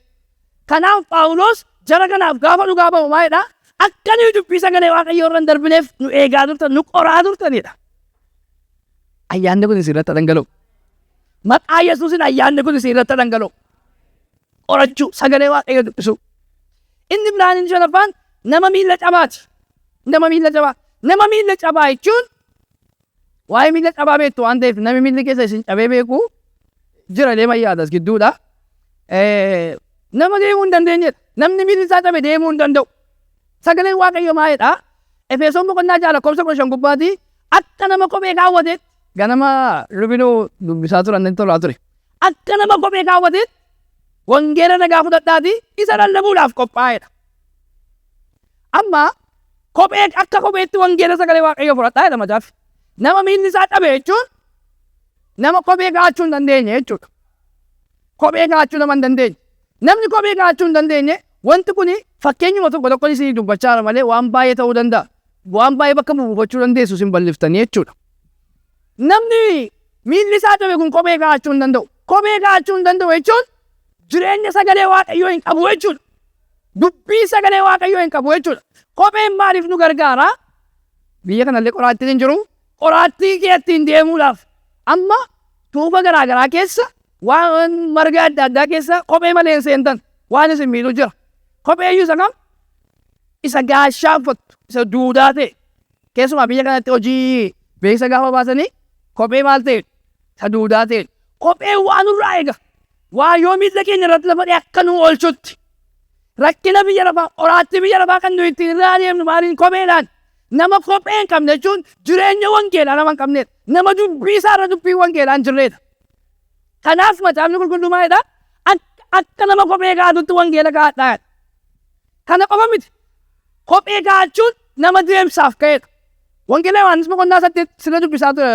Kanaaf Phaawulos jara kanaaf gaafa dhugaa ba'u maal jedha? Akka nuyi dubbii sagalee Waaqayyoo irra hin darbineef nu eegaa turtan, nu qoraa turtanidha. Ayyaanni kun isin irratti dhangala'u. Maqaa Yesuusin ayyaanni kun isin irratti dhangala'u. Qorachuu, sagalee Waaqayyoo dubbisuu. Inni biraan inni shanaffaan nama miilla cabaati. Nama miilla cabaa. Nama miilla cabaa jechuun waa'ee miilla cabaa beektu waan ta'eef namni miilli keessa isin cabee beeku jira deema yaadas gidduudha. Nama deemuu hin dandeenyedha. Namni miilli isaa cabe deemuu hin danda'u. Sagaleen Waaqayyoo maal jedha? Efesoon boqonnaa 6 lakkoofsa 15 gubbaati akka nama kophee kaawwateetti ganama lubinuu dubbisaa turan natti tolaa ture. Akka nama kophee kaawwateetti wangeela nagaa fudhadhaatii isa lallabuudhaaf qophaa'edha. Amma kophee akka kopheetti wangeela sagalee Waaqayyoo fudhadhaa jedha macaafi. Nama miilli isaa cabe jechuun nama kophee kaa'achuu hin dandeenye jechuudha. Kophee kaa'achuu nama hin dandeenye. Namni kophee kaa'achuu hin dandeenye wanti kun fakkeenyuma tokko tokko isinii dubbachaa jira malee waan baay'ee ta'uu danda'a. Waan baay'ee bakka buufachuu dandeessu isin bal'iftanii jechuudha. Namni miilli isaa cabe kun kophee kaa'achuu hin danda'u. Kophee kaa'achuu hin danda'u jechuun jireenya sagalee Waaqayyoo hin qabu jechuudha. Dubbii sagalee Waaqayyoo hin qabu jechuudha. Kopheen maaliif nu gargaara? Biyya kanallee qoraattiin hin jiru. Qoraattii kee ittiin deemuudhaaf amma tuufa garaa garaa keessa waan marga adda addaa keessa kophee malee hin seentan waan isin miidhu jira. Kophee iyyuu isa kam? Isa gaashaa uffattu, isa duudaa ta'e. Keessumaa biyya kanatti hojii beeksisa gaafa baasanii kophee maal ta'e? Isa duudaa ta'e. Kopheen waa nurraa eega. Waa yoo miilla keenya irratti lafa dha'e akka nu oolchutti. Rakkina biyya lafaa, qoraattii biyya lafaa kan nuyi ittiin irra adeemnu maaliin? Kopheedhaan. Nama kophee hin qabne jechuun jireenya wangeelaa nama hin qabneedha. Nama dubbii isaa irra dubbiin wangeelaa hin jirreedha. Kanaaf macaafni qulqulluu maal jedha? Akka nama kophee kaa'atutti wangeela kaa'adhaa jedha. Kana qofa miti. Kophee kaa'achuun nama deemsaaf ka'edha. Wangeela Yohaannis boqonnaa 8 sila dubbisaa ture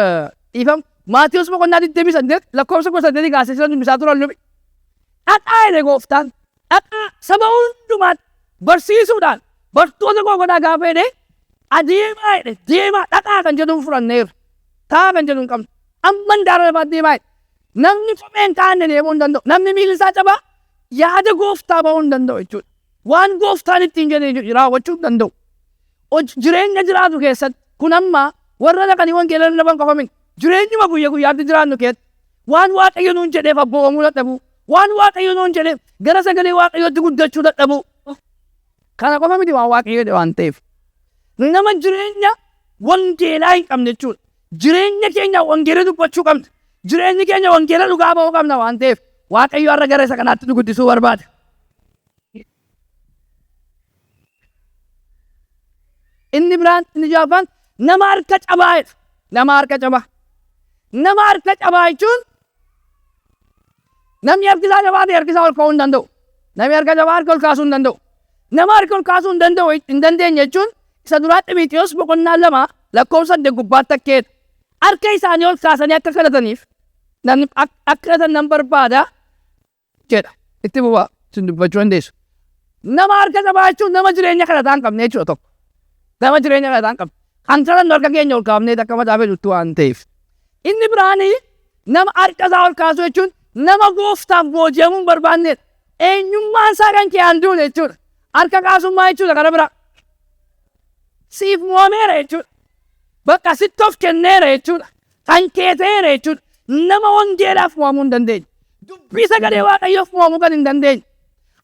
dhiifama. Maatiyus boqonnaa 28 lakkoofsa 18 kaasee sila dubbisaa turan lubi. Dhaqaa jedhe gooftaan. Dhaqaa saba hundumaatti barsiisuudhaan bartoota koo godhaa gaafa jedhe adeemaa jedhe, deemaa dhaqaa kan jedhuun fudhanneerra. Taa'aa kan jedhu hin qabnu. Amma handaara lafaatti deemaa jedhe. Namni kophee hin kaa'anne deemuu hin danda'u. Namni miilli isaa cabaa yaada gooftaa ba'uu hin danda'u jechuudha. Waan gooftaan ittiin jedhe raawwachuu hin danda'u. Jireenya jiraatu keessatti kun amma warra dhaqanii wangeela lallaban qofa miti. Jireenyuma guyya guyyaatti jiraannu keessatti waan Waaqayyo nuun jedheef abboomamuu dadhabuu, waan Waaqayyo nuun jedheef gara sagalee Waaqayyootti guddachuu dadhabuu. Kana qofa miti waan Waaqayyo jedhe waan ta'eef. Nama jireenya wangeelaa hin qabne jechuudha. Jireenya keenya wangeela dubbachuu qabna. Jireenyi keenya wangeela dhugaa ba'uu qabna waan ta'eef Waaqayyo har'a gara isa kanaatti nu guddisuu barbaada. Inni biraan inni ja'affaan nama harka cabaa jedha. Nama harka cabaa. Nama harka cabaa jechuun namni harki isaa cabaa ta'e harki isaa ol ka'uu hin danda'u. Namni harka cabaa harka ol kaasuu hin danda'u. Nama harka ol kaasuu hin danda'u hin dandeenye jechuun isa duraa Ximiixiyoos boqonnaa 2 lakkoofsa 8 gubbaatti akkeedha. Harka isaanii ol kaasanii akka kadhataniif akka kadhatan nan barbaada jedha. Itti fufaa isin dubbachuu dandeessu. Nama harka cabaa jechuun nama jireenya kadhataa hin qabne jechuudha tokko. Nama jireenya kadhataa hin qabne. Kan kadhannu harka keenya ol kaafnee akka macaafa jedhutti waan ta'eef. Inni biraanii nama harka isaa ol kaasuu jechuun nama gooftaaf booji'amuu hin barbaannedha. Eenyummaan isaa kan kee aan duune jechuudha. Harka kaasummaa jechuudha kara biraa. Siif mo'ameera jechuudha. Bakka sitti of kenneera jechuudha. Kan kee ta'eera jechuudha. Nama wangeelaaf mo'amuu hin dandeenye. Dubbii sagalee Waaqayyoof mo'amuu kan hin dandeenye.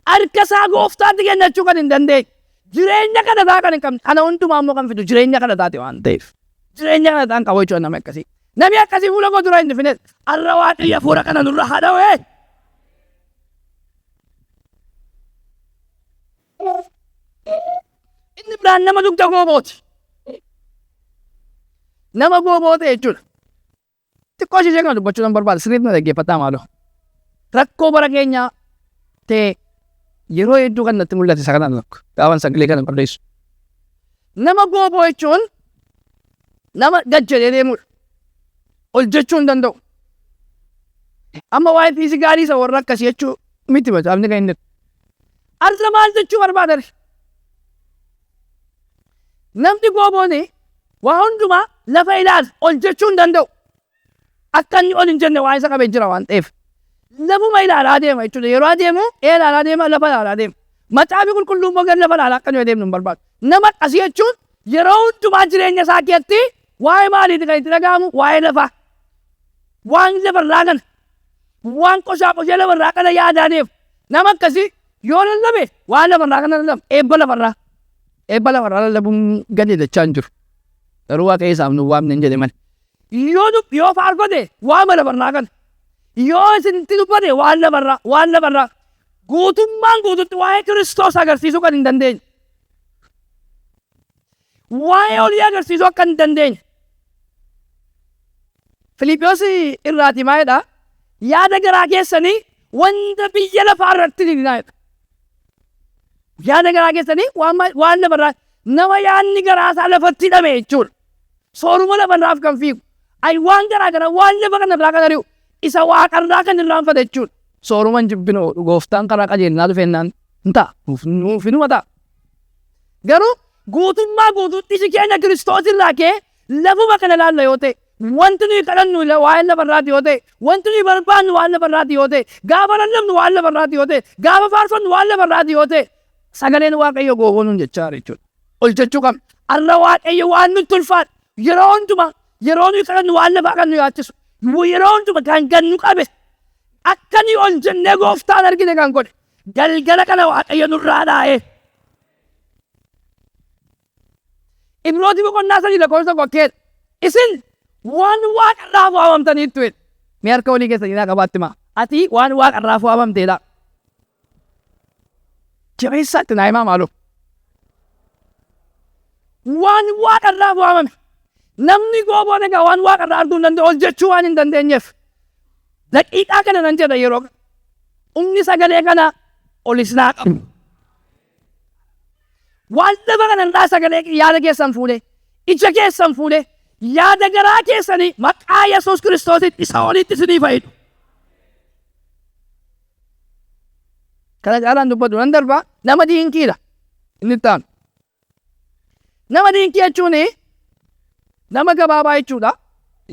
Harka isaa gooftaatti kennachuu kan hin dandeenye. Jireenya kadhataa kan hin qabne. Kana hundumaa immoo kan fidu jireenya kadhataati waan ta'eef. Jireenya kadhataa hin qabu jechuudha namni akkasii. Namni akkasii fuula koo dura hin dhufines. Har'a Waaqayyo hafuura kana nurra haa dha'u. Inni biraan nama dugda goobooti. Nama gooboo ta'e jechuudha. Xiqqoo ishee kana dubbachuu nan barbaada. Sirriitti na dhaggeeffadhaa maaloo. Rakkoo bara keenyaa ta'e yeroo hedduu kan natti mul'ate isa kanaan tokko. Gaafan sagalee kana barreessu. Nama gooboo jechuun nama gad jedhee deemudha. Ol jechuu hin danda'u. Amma waa'ee fiizikaalii isa warra akkasii jechuu miti macaafni kan inni jedhu. Arra maal jechuu barbaadare? Namni gooboon waa hundumaa lafa ilaala ol jechuu hin danda'u. Akka inni ol hin jenne waan isa qabee jira waan ta'eef. Lafuma ilaalaa deema jechuudha. Yeroo adeemu ee ilaalaa deema lafa ilaalaa deema. Macaafni qulqulluu immoo gara lafa ilaalaa akka nuyi adeemnu hin barbaadu. Nama akkasii jechuun yeroo hundumaa jireenya isaa keessatti waa'ee maaliiti kan itti dhaga'amu? Waa'ee lafaa. Waan lafarraa kana waan qoshaa qoshee lafarraa kana yaadaa deema. Nama akkasii yoo lallabe waan lafarraa kana lallaba. Eebba lafarraa. Eebba lafarraa lallabuun gadi dachaa hin jiru. Garuu Waaqayyo isaaf nu waamne hin jedhe malee. Yoo faarfate waama lafarraa kana. Yoo isinitti dubbate waan lafarraa waan lafarraa. Guutummaan guututti waa'ee Kiristoos agarsiisuu kan hin dandeenye. Waa'ee olii agarsiisuu akka hin dandeenye. Filiiphiyoos irraatii maal jedha? Yaada garaa keessanii wanta biyya lafaa irratti hin hidhinaa jedha. Yaada garaa keessanii waan lafarraa nama yaadni garaa isaa lafatti hidhame jechuudha. Sooruma lafarraaf kan fiigu. Ay waan garaa garaa waan lafa kanarraa kan ari'u isa waaqarraa kan irraanfate jechuudha. Sooruma hin jibbinu gooftaan karaa qajeelinaa dhufeennaan hin ta'a. Nuuf inuma ta'a. Garuu guutummaa guutuutti iji keenya Kiristoos irraa ka'ee lafuma kana ilaalla yoo ta'e, wanti nuyi kadhannu waa'ee lafarraati yoo ta'e, wanti nuyi barbaannu waan lafarraati yoo ta'e, gaafa lallabnu waan lafarraati yoo ta'e, gaafa faarfannu waan lafarraati yoo ta'e, sagaleen Waaqayyoo gooboo nuun jechaa jira jechuudha. Ol jechuu qabna. Har'a Waaqayyo waan nutti ulfaatu yeroo hundumaa yeroo nuyi kadhannu waan lafaa kan nu yaachisu yeroo hundumaa kan gad nu qabe akka nuyi ol jennee gooftaan argine kan godhe galgala kana Waaqayyo nurraa dhaa'ee. Ibrooti boqonnaa 3 lakkoofsa 1 akkeedha. Isin waan waaqarraaf waamamtaniittu jedhe. Mee harka walii keessanii naa qabaatti maa. Ati waan waaqarraaf waamamteedha. Jabeessaatti naa himaa maaloo. Waan waaqarraaf waamame. Namni gooboon egaa waan waaqarraa arguu hin danda'u ol jechuu waan hin dandeenyeef. Daqiiqaa kana nan jedha yeroo kana. Humni sagalee kana ol isin haa qabu. Waan lafa kana irraa sagalee yaada keessan fuudhee, ija keessan fuudhee, yaada garaa keessanii maqaa Yesuus Kiristoosiin isa olitti isinii fayyadu. Kana caalaan dubbadhu nan darba nama diinqiidha. Inni itti aanu. Nama dinqii jechuun nama gabaabaa jechuudha.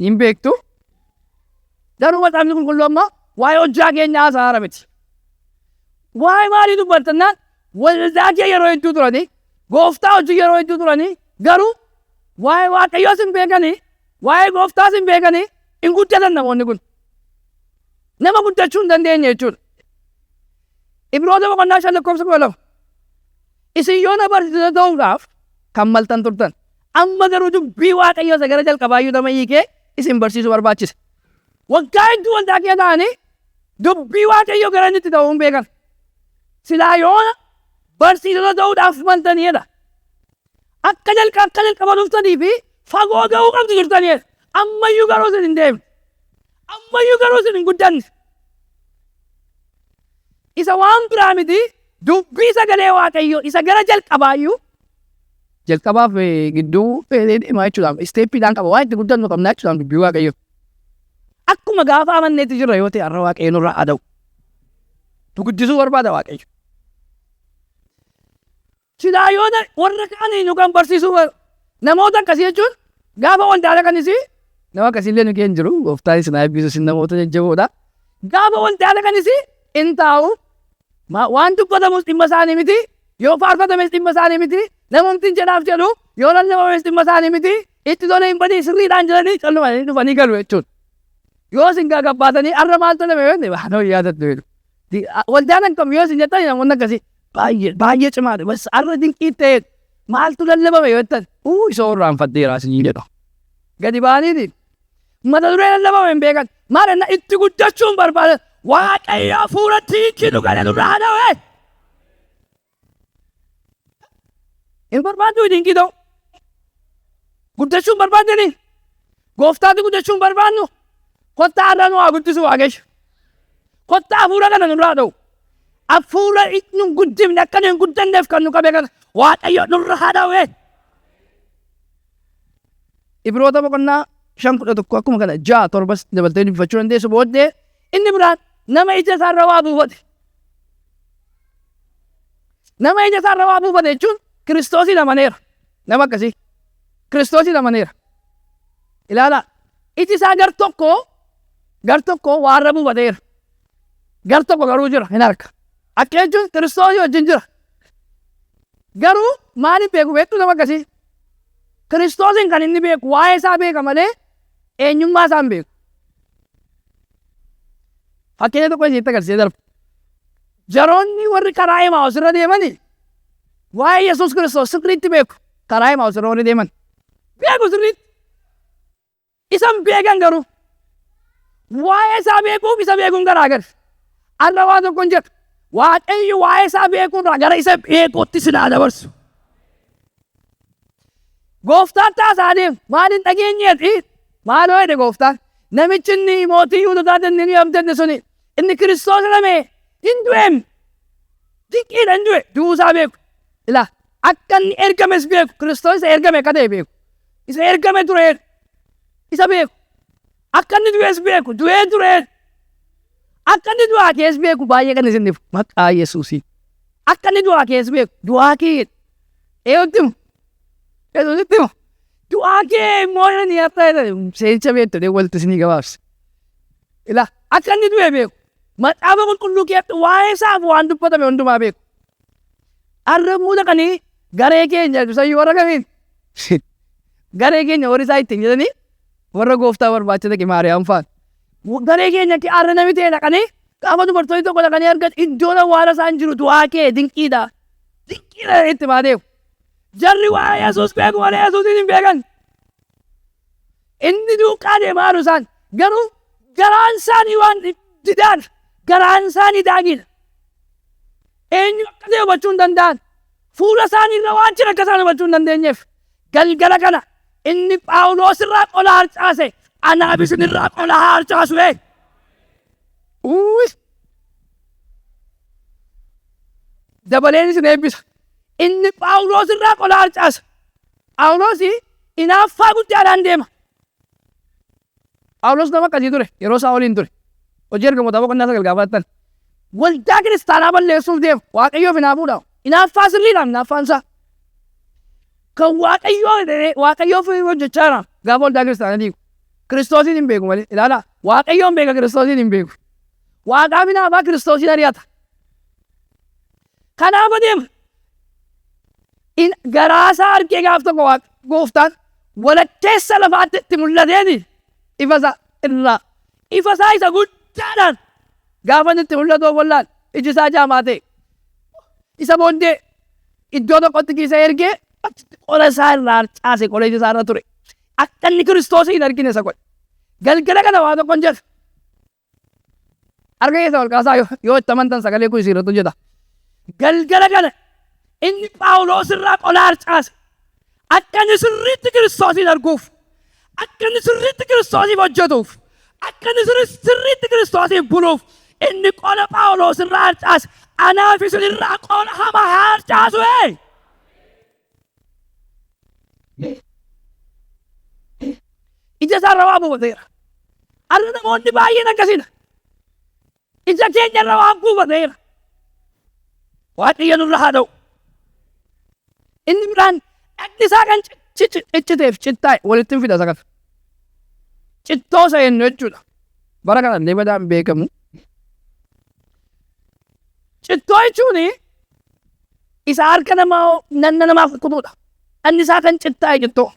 Hin beektu. Garuu macaafni qulqulluu amma waa'ee hojjaa keenya haasa'aara miti. Waa'ee maalii dubbattannaan waldaa kee yeroo hedduu turanii gooftaa hojii yeroo hedduu turanii garuu waa'ee waaqayyoos hin beekanii waa'ee gooftaas hin beekanii hin guddatan namoonni kun. Nama guddachuu hin dandeenye jechuudha. Ibroota boqonnaa 5 lakkoofsa 12. Isin yoo na barsiisota ta'uudhaaf kan maltan turtan, amma garuu dubbii Waaqayyoo isa gara jalqabaa iyyuu nama hiikee isin barsiisuu barbaachise. Waggaa hedduu waldaa keessa ta'anii dubbii Waaqayyoo gara inni itti ta'uu hin beekan. Silaa yoona barsiisota ta'uudhaaf maltanii jedha. Akka jalqa akka jalqaba dhuftanii fi fagoo ga'uu qabdu turtanii jedha. Ammayyuu garuu isin hin deemne. Ammayyuu garuu isin hin guddanne. Isa waan biraa miti dubbii sagalee Waaqayyoo isa gara jalqabaayyuu jalqabaaf gidduu feetee deemaa jechuudhaan isteeppiidhaan qaba waan itti guddannu qabna jechuudhaan dubbii Waaqayyoo. Akkuma gaafa amanneetti jirra yoo ta'e har'a Waaqayyo nurraa haa dha'u. Nu guddisuu barbaada Waaqayyo. Silaa yoo warra kaanii nu kan barsiisuu namoota akkasii jechuun gaafa waldaa dhaqanis nama akkasiillee nu keenya jiru gooftaan isin haa eebbisu isin namoota jajjaboodha. Gaafa waldaa dhaqanis in taa'u waan dubbatamus dhimma isaanii miti yoo faarfatames dhimma isaanii miti namumti hin jedhaaf jedhu yoo lallabames dhimma isaanii miti Itti tolee hin badii sirriidhaan jedhanii calluma dhufanii galu jechuudha. Yoo isin gagabbaatanii har'a maal tolame yoo jenne waan hojii yaadattu jedhu. Waldaan akkam yoo isin jettan namoonni akkasii baay'ee baay'ee cimaadha. Bas har'a dinqii ta'e maaltu lallabame yoo jettan uu isa irraanfadheera isin jedhu. Gadi ba'aniiti mata duree lallabame hin beekan. Maal enna itti guddachuun barbaadan Waaqayyo hafuura dinqii nu gale nurraa haa dha'u. Hin barbaaddu dinqii ta'u. Guddachuu hin barbaaddanii? Gooftaatti guddachuu hin barbaadnu? Kottaa har'a nu haa guddisu Waaqayyo. Kottaa hafuura kana nurraa dha'u. Hafuura nu hin guddifne akka nu hin guddanneef kan nu qabe kana Waaqayyo nurra haa dha'u. Ibroota boqonnaa 5:11 akkuma kana 6 7s dabaltee dubbifachuu dandeessu booddee inni biraan nama ija isaarra waa buufate. Nama ija isaarra waa buufate jechuun Kiristoosiin amaneera. Nama akkasii. Kiristoosiin amaneera. Ilaalaa. Iji isaa gar tokko gar tokko waarra buufateera. Gar tokko garuu jira hin arga. Akka jechuun Kiristoosii wajjin jira. Garuu maaliif beeku beektu nama akkasii? Kiristoosiin kan inni beeku waa'ee isaa beeka malee eenyummaa isaa hin beeku. Fakkeenya tokko isinitti agarsiisee darba. Jaroonni warri karaa Emaa'us irra deemani waa'ee Yesuus Kiristoos sirriitti beeku. Karaa Emaa'us irra warri deeman beeku sirriitti. Isa hin beekan garuu. Waa'ee isaa beekuuf isa beekuun garaa gari. Har'a waa tokkon jedha. Waaqayyo waa'ee isaa beekuurraa gara isa beekuutti sin haa dabarsu. Gooftaan taasaa deemu maal hin dhageenyeeti? Maaloo jedhe gooftaan. Namichi inni mootii Yihuudootaa jennee nu abdanne suni inni Kiristoos jedhame hin du'eem. Dinqiidha hin du'e du'uu isaa beeku. Ilaa akka inni ergames beeku Kiristoos isa ergame akka ta'e beeku. Isa ergame ture isa beeku. Akka inni du'es beeku du'ee ture. Akka inni du'aa kees beeku baay'ee kan isin dhibu maqaa Yesuusiin. Akka inni du'aa kees beeku du'aa kee eenyutti himu? Yesuusitti himu. Du'aa kee immoo inni har'a seensa beektu jedhee walitti isinii gabaabse. Ilaa akka inni du'e beeku. Macaafa qulqulluu keessatti waa'ee isaaf waan dubbatame hundumaa beeku. Har'a immoo dhaqanii garee keenya isayyuu warra kamiin? Garee keenya warri isaa ittiin jedhanii warra gooftaa barbaacha dhaqe Maariyaam fa'aan. Garee keenya har'a nami ta'e dhaqanii gaafa dubartoonni tokko dhaqanii argan iddoon awwaala isaan jiru du'aa kee dinqiidha. Dinqiidha itti maadeef. Jarri waa'ee Yesuus beeku malee Yesuusiin hin beekan. Inni duukaa deemaa jiru isaan garuu garaan isaanii waan didaan garaan isaanii daagiidha. Eenyu akka ta'e hubachuu hin danda'an. Fuula isaanii irra waan jira akka isaan hubachuu hin dandeenyeef galgala kana inni Phaawulos irraa qola harcaase anaaf isin irraa qola haa harcaasu. Ee. Uui. Dabaleen isin eebbisa. Inni Phaawulos irraa qola harcaasa. Phaawulos inaaffaa guddaadhaan deema. Phaawulos nama akkasii ture yeroo Saa'oliin ture. Hojii ergamootaa boqonnaa 9 gaafa fudhattan. Waldaa kiristaanaa balleessuuf deema. Waaqayyoof hinaafuudha. Hinaaffaa sirriidhaan hinaaffaan isaa. Kan Waaqayyoo Waaqayyoof hojjechaa jira gaafa waldaa kiristaanaa diigu. Kiristoosiin hin beeku malee. Ilaalaa Waaqayyoon beeka Kiristoosiin hin beeku. Waaqaaf hinaafaa Kiristoosiin ari'ata. Kanaaf adeema. In garaa isaa argee gaaf tokko waaq gooftaan walakkeessa lafaatti itti mul'ateeti ifa isaa irraa ifa isaa isa guddaadhaan gaafa inni itti mul'atu of wallaale iji isaa jaamaa ta'e. Isa booddee iddoo tokkotti isa ergee achitti qola isaa irraa harcaase qola ija isaa irra ture. Akka inni Kiristoosii hin argine isa godhe. Galgala kana waa tokkon jedha. Harka keessan ol kaasaa yoo itti amantan sagalee kun isin irratti hojjeta. Galgala kana inni Phaawulos irraa qola harcaase. Akka inni sirriitti Kiristoosiin arguuf, akka inni sirriitti Kiristoosiif hojjetuuf, akka inni sirriitti Kiristoosiif buluuf inni qola Phaawulos irraa harcaase. Anaaf isin irraa qola hamaa haa harcaasu. Ee! Ija isaa irra waa buufateera. Har'a namoonni baay'een akkasiidha. Ija keenya irra waan buufateera. Waaqayyo nurra haa ta'u. Inni biraan dhagni isaa kan cicciteef cittaa'e walitti hin fida isa kana. Cittoo isa jennu jechuudha. Bara kana illee badaan beekamu. Cittoo jechuun isa harka namaa nanna namaa kukkutuudha. Dhagni isaa kan cittaa'e cittoo.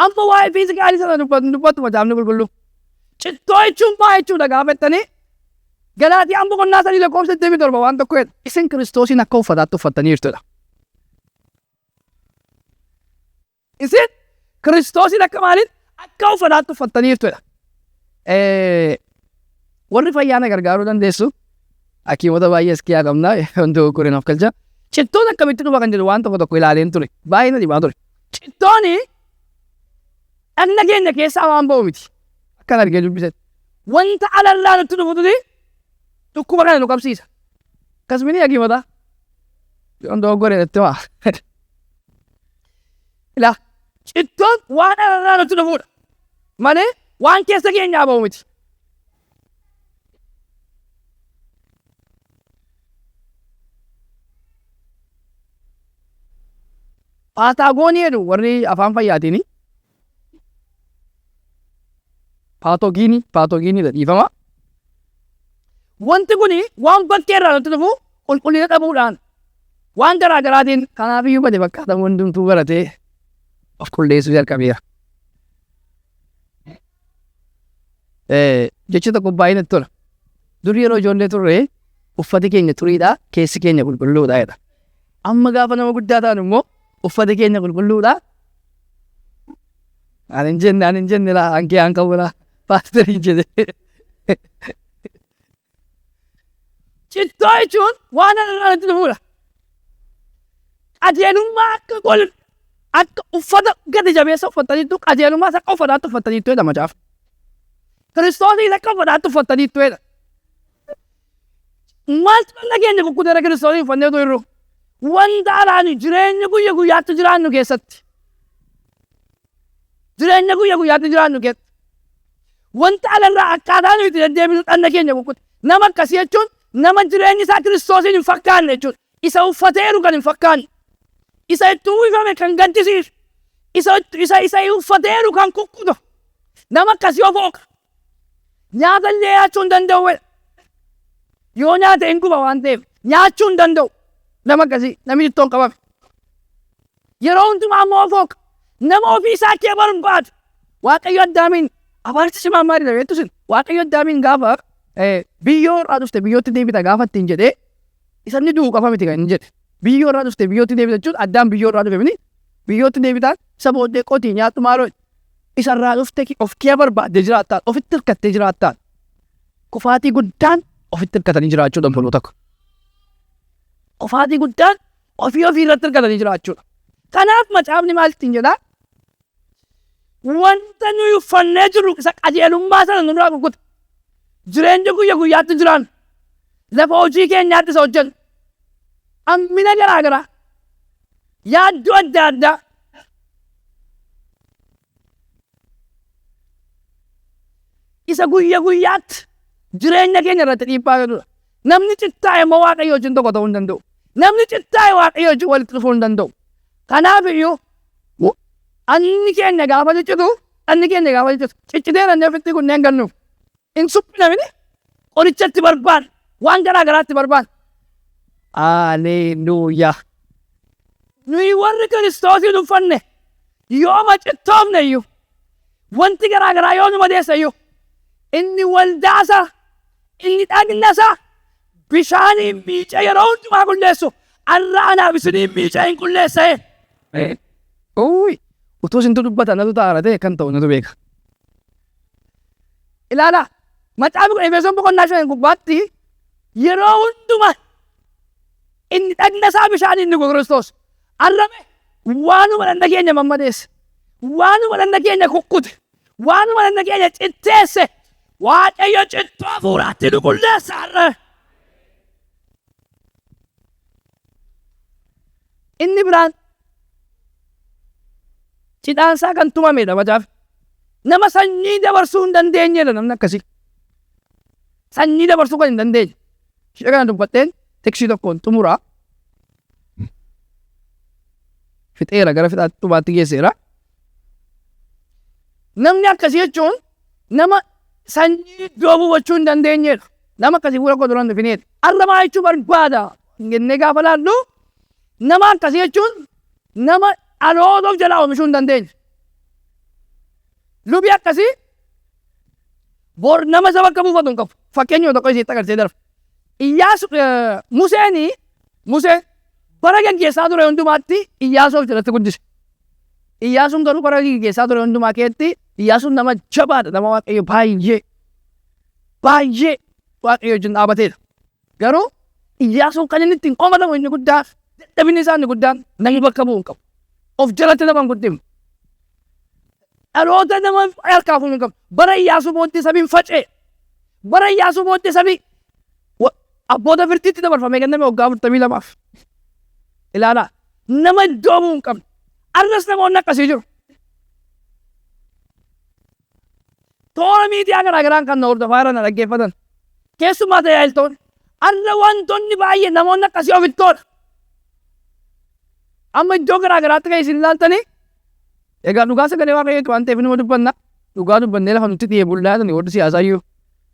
Amma waa'ee fiizikaalii sana dubbatu dubbatu macaafni qulqulluu. Cittoo jechuun maa jechuudha gaafa jettanii Galaatiyaan boqonnaa 3 lakkoofsa 27 waan tokko jedha. Isin Kiristoosiin akka uffataatti uffattaniirtudha. Isin Kiristoosiin akka maaliin akka uffataatti uffattaniirtudha. Warri fayyaa na gargaaruu dandeessu. Hakiimota baay'ee as kiyaa qabna. Wanti dogoggore naaf galcha. Cittoon akkamitti dhufa kan jedhu waan tokko tokko ilaaleen ture. Baay'ee na dhibaa ture. Cittooni dhagna keenya keessaa waan ba'u miti. Akkan argee dubbisetti. Wanta alarraa nutti dhufutu dhukkuba kana nu qabsiisa. Akkasumini hakiimota. Yoon dogoggore natti himaa. Ilaa cittoon waan alarraa nutti dhufuudha. Malee waan keessa keenyaa ba'u miti. Paataagoonii jedhu warri afaan fayyaatiin. Paatoogiinii paatoogiiniidha dhiifama. Wanti kun waan bakkee irraa nutti dhufu qulqullina dhabuudhaan waan garaa garaatiin kanaaf iyyuu bade fakkaata hundumtuu baratee of qulleessuu jalqabeera. Jechi tokko baay'ee natti tola. Dur yeroo ijoollee turre uffati keenya xuriidha, keessi keenya qulqulluudha jedha. Amma gaafa nama guddaa taanu immoo uffati keenya qulqulluudha. Ani hin jenne ani hin jenne laa hankee an qabu laa paasterii jedhe. Cittoo jechuun waan irraa natti dhufuudha. Qajeelummaa akka gol akka uffata gadi jabeessa uffattaniittu qajeelummaas akka uffataatti uffattaniittu jedha macaafa. Kiristoosiis akka uffataatti uffattaniittu jedha. Maaltu dhagna keenya kukkuteera Kiristoosiin uffannee utuu jirru? Wanta alaan jireenya guyya guyyaatti jiraannu keessatti. Jireenya guyya guyyaatti jiraannu keessatti. Wanta alarraa akkaataa nuyi itti deddeebinu dhagna keenya kukkute. Nama akkasii jechuun nama jireenyi isaa Kiristoosiin hin fakkaanne jechuudha. Isa uffateeru kan hin fakkaanne. Isa itti uwwifame kan gaddisiisu. Isa isa isa uffateeru kan kukkutu. Nama akkasii of hooqa. Nyaata illee nyaachuu hin danda'u. Yoo nyaate hin guba waan ta'eef nyaachuu hin danda'u. Nama akkasii namni ittoon qabame. Yeroo hundumaa immoo of hooqa. Nama ofii isaa kee barbaadu. Waaqayyo Addaamiin abaarsi cimaan maalidha beektu isin? Waaqayyo Addaamiin gaafa biyyoo irraa dhufte biyyootti deebita gaafa ittiin jedhee isa inni du'u qofa miti kan inni jedhe. Biyyoo irraa dhufte biyyootti deebita jechuun Addaam biyyoo irraa dhufe miti. Biyyootti deebitaan isa booddee qotii nyaadhu maaloo isa irraa dhufte of kee barbaadde jiraattaan ofitti hirkattee jiraattaan. Kufaatii guddaan ofitti hirkatanii jiraachuudha obboloota ko. Kufaatii guddaan ofii ofii irratti hirkatanii jiraachuudha. Kanaaf macaafni maal ittiin jedhaa? Wanta nuyi uffannee jirru isa qajeelummaa sana nurraa kukkuta. Jireenya guyya guyyaatti jiraannu, lafa hojii keenyaatti isa hojjennu, hammina garaa garaa, yaaddoo adda addaa, isa guyya guyyaatti jireenya keenya irratti dhiibbaa godhudha. Namni cittaa'e immoo Waaqayyo wajjin tokko ta'uu hin danda'u. Namni cittaa'e Waaqayyo wajjin walitti dhufuu hin danda'u. Kanaaf iyyuu dhanni keenya gaafa ciccitu, dhanni keenya gaafa ciccitu, cicciteera inni ofitti kunneen gannu. Hin suphina miti qoricha itti barbaanna, waan garaa garaa itti barbaanna. Haleluuyaa. Nuyi warri Kiristoosiin uffanne yooma cittoofne iyyuu, wanti garaa garaa yoo nu madeesse iyyuu, inni waldaa isaa, inni dhagna isaa bishaaniin miicee yeroo hundumaa qulleessu, har'a anaaf isiniin miicee hin qulleessa. Uy, utuu isintu dubbata natu ta'a ta'e kan ta'u natu beeka. Ilaalaa, macaafni kun Efesoon boqonnaa 5 gubbaatti yeroo hundumaa inni dhagna isaa bishaaniin dhiqu Kiristoos. Arrame waanuma dhagna keenya mammadeesse, waanuma dhagna keenya kukkute, waanuma dhagna keenya citteesse, Waaqayyo cittoo hafuuraatti nu qulleessa har'a. Inni biraan cidhaansaa kan tumamedha macaafa. Nama sanyii dabarsuu hin dandeenyedha namni akkasii. Sanyii dabarsuu kan hin dandeenye. Ishee kana dubbadheen tiksii tokkoon xumuraa. Fixeera gara fixaatti dhumaatti geesseera. Namni akkasii jechuun nama sanyii iddoo buufachuu hin dandeenyedha. Nama akkasii fuula koo dura hin dhufineedha. Har'a maa jechuu barbaada jennee gaafa laallu nama akkasii jechuun nama dhaloota of jalaa oomishuu hin dandeenye. Lubi akkasii bor nama isa bakka buufatu hin qabu. Fakkeenyuma tokko isitti agarsiisee darba. Iyyaasu Museen Museen bara gaggeessaa ture hundumaatti Iyyaasuu of jalatti guddise. Iyyaasuun garuu bara gaggeessaa ture hundumaa keessatti Iyyaasuun nama jabaadha, nama Waaqayyo baay'ee baay'ee Waaqayyo wajjin dhaabateedha. Garuu Iyyaasuun kan inni ittiin komatamu inni guddaa dadhabinni isaa inni guddaan namni bakka bu'u hin qabu. Of jalatti nama hin guddifne. Dhaloota nama harkaa fuudhu hin qabu. Bara Iyyaasuu booddee sabiin faca'e. Bara Iyyaasuu booddee sabi abboota firdiitti dabarfamee kenname waggaa 42f. Ilaalaa. Nama iddoo bu'u hin qabne. Arras namoonni akkasii jiru. Toora miidiyaa garaa garaan kan na hordofaa jiran na dhaggeeffatan. Keessumaa tajaajiltoonni. Arra wantoonni baay'ee namoonni akkasii ofittoodha. Amma iddoo garaa garaatti kan isin ilaaltanii egaa dhugaa sagalee Waaqayyooti waan ta'eef inuma dubbanna. Dhugaa dubbannee lafa nutti dhi'ee bullaa jedhani warri siyaasaa iyyuu.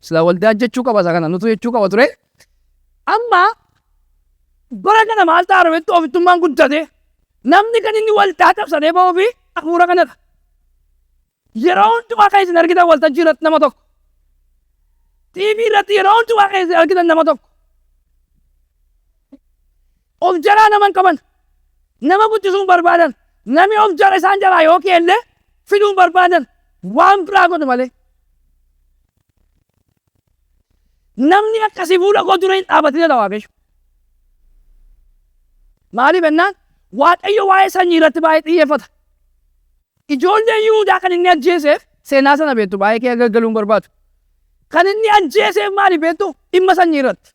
Silaa waldaa jechuu qaba isa kana nutu jechuu qaba ture. Amma bara kana maal ta'a rafettu ofittummaan guddate namni kan inni waldaa cabsatee ba'uu fi hafuura kanadha. Yeroo hundumaa kan isin argitan waltajjii irratti nama tokko. TV irratti yeroo hundumaa kan isin argitan nama tokko. Of jalaa nama hin qaban. Nama guddisuu hin barbaadan. Namni of jala isaan jalaa yoo ka'ellee fiduu hin barbaadan. Waan biraa godhu malee. Namni akkasii fuula koo dura hin dhaabatin jedha Waaqayyo. Maaliif jennaan Waaqayyo waa'ee sanyii irratti baay'ee xiyyeeffata. Ijoollee Yihuudaa kan inni ajjeeseef seenaa sana beektu baay'ee kee gaggaluu hin barbaadu. Kan inni ajjeeseef maaliif beektu dhimma sanyii irratti.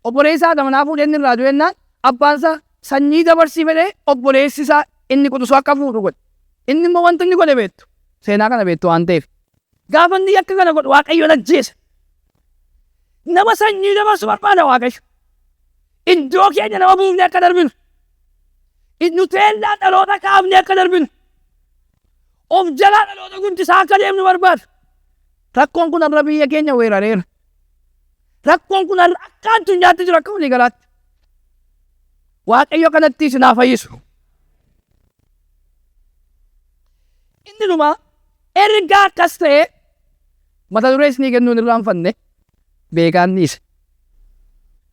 Obboleessa haadha manaa fuudhee inni irraa du'e jennaan abbaan isaa sanyii dabarsii fedhee obboleessi isaa inni quxisuu akka fuudhu godhe. Inni immoo wanti inni godhe beektu. Seenaa kana beektu waan ta'eef. Gaafa inni yakka kana godhu Waaqayyoon ajjeese. Nama sanyii dabarsu barbaada Waaqayyo. Iddoo keenya nama buufnee akka darbinu. Nu teellaa dhaloota kaafnee akka darbinu. Of jalaa dhaloota guddisaa akka deemnu barbaada. Rakkoon kun har'a biyya keenya weerareera. Rakkoon kun har'a akka addunyaatti jira akka walii galaatti. Waaqayyo kanatti isin haa fayyisu. Inni dhumaa erga akkas ta'e mata duree isinii kennuun irraanfanne beekaan dhiise.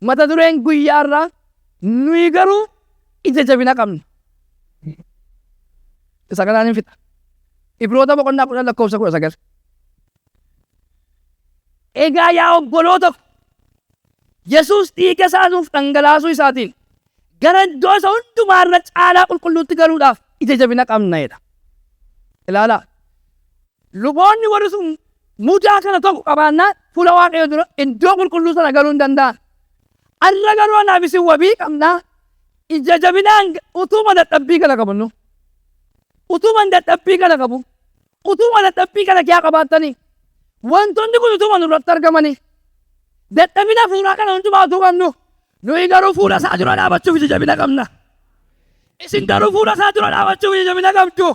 Mata dureen guyyaa irraa nuyi garuu ija jabina qabna. Isa kanaan hin fixa. Ibroota boqonnaa 10 lakkoofsa 19. Egaa yaa obboloota ko, Yesuus dhiiga isaa nuuf dhangalaasuu isaatiin gara iddoo isa hundumaa irra caalaa qulqulluutti galuudhaaf ija jabina qabna jedha. Ilaalaa. Luboonni warri sun mudaa kana tokko qabaannaan fuula Waaqayyoo dura iddoo qulqulluu sana galuu hin danda'an. Har'a garuu anaaf isin wabii qabna. Ija jabinaan utuma dadhabbii kana qabnu. Utuma dadhabbii kana qabu. Utuma dadhabbii kana kiyaa qabaattanii, wantoonni kun utuma nurratti argamanii, dadhabina hafuuraa kana hundumaa utuu qabnu, nuyi garuu fuula isaa dura dhaabachuuf ija jabina qabna. Isin garuu fuula isaa dura dhaabachuuf ija jabina qabdu.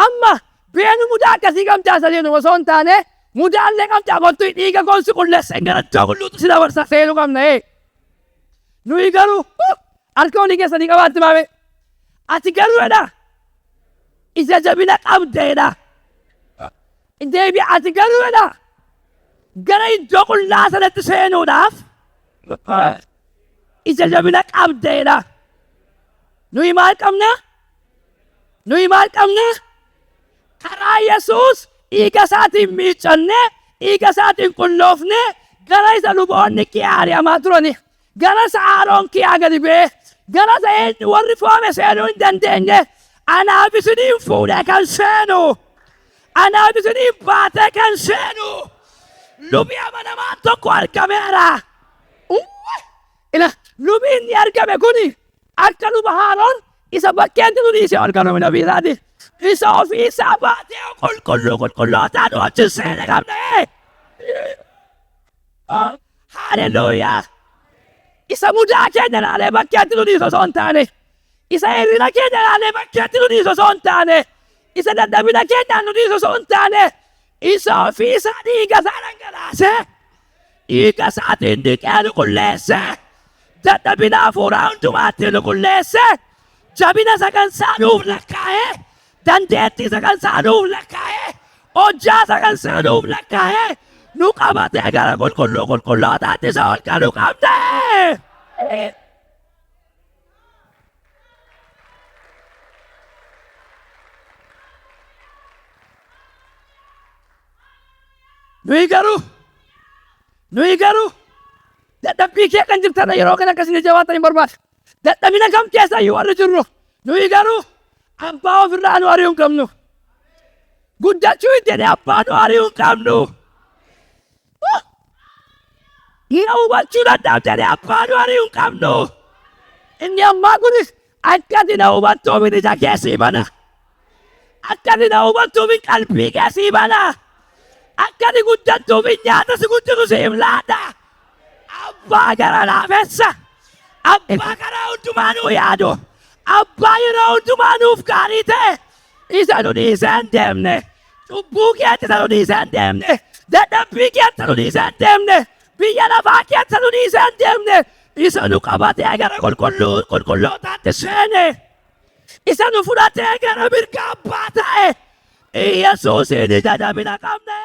Amma beenu mudaa akkasii qabdaa isa jennu osoo hin taane, mudaallee qabdaa kottu dhiiga koon si qulleessa gara iddoo qulluutti si dabarsa seenuu qabna. Ee. Nuyi garuu harka olii keessanii qabaatti maame. Ati garuu jedha Ija jabina qabda jedha. Deebi ati garuu jedha gara iddoo qullaa sanatti seenuudhaaf ija jabina qabda jedha. Nuyi maal qabna? Nuyi maal qabna? Karaa Yesuus dhiiga isaatiin miiccannee, dhiiga isaatiin qulloofnee gara isa luboonni kiyaari'amaa turanii Gara isa Aaroon kiyaa gadi bu'ee, gara isa eenyu warri fo'ame seenuu hin dandeenye, anaaf isiniin fuudhee kan seenu, anaaf isiniin baatee kan seenu, lubi amanamaan tokko argameera. Uwwi! Ila lubi inni argame kuni akka luba Aaroon isa bakkeetti nu dhiisee ol kan ofii isaati. Isa ofii isaa baatee qulqulluu qulqullootaa nu wajjin seene qabna. Haleluuyaa! Isa mudaa keenya ilaalee bakkeetti nu dhiisu osoo hin taane, isa hir'ina keenya ilaalee bakkeetti nu dhiisu osoo hin taane, isa dadhabina keenyaan nu dhiisu osoo hin taane, isa ofii isaa dhiiga isaa dhangalaasee, dhiiga isaatiin dhiqee nu qulleessee, dadhabina hafuuraa hundumaatti nu qulleessee, jabina isa kan isaa nuuf lakkaa'ee, Dandeettii isa kan isaa nuuf lakkaa'ee, hojjaa isa kan isaa nuuf lakkaa'ee, nu qabatee gara qulqulluu qulqullootaatti isa ol galu qabne. Nuyi garuu nuyi garuu dadhabbii kee kan jirtan yeroo kana akkasii jabaatan hin barbaadu. Dadhabina kam keessa iyyuu warri jirru nuyi garuu abbaa ofirraa nu ari'uu hin qabnu. Guddachuu hin jedhee abbaa nu ari'uu hin qabnu. Na hubachuu dadhabdanii abbaa nu ari'uu hin qabnu. Inni ammaa kunis akka ati na hubattuuf ija kee sii bana. Akka ati na hubattuuf qalbii kee sii bana. Akka ati guddattuuf nyaata si guddisu siif laata. Abbaa gara laafessa. Abbaa karaa hundumaa nuu yaadu. Abbaa yeroo hundumaa nuuf gaarii ta'e. Isa nu dhiisee hin deemne. Cubbuu keetti isa nu dhiisee hin deemne. Dadhabbii keetti isa nu dhiisee hin deemne. Biyya lafaa keetti isa nu dhiisee hin deemne. Isa nu qabatee gara qulqulluu qulqullootaatti seene. Isa nu fudhatee gara mirga abbaa ta'e. Yesuusiin ija jabina qabne.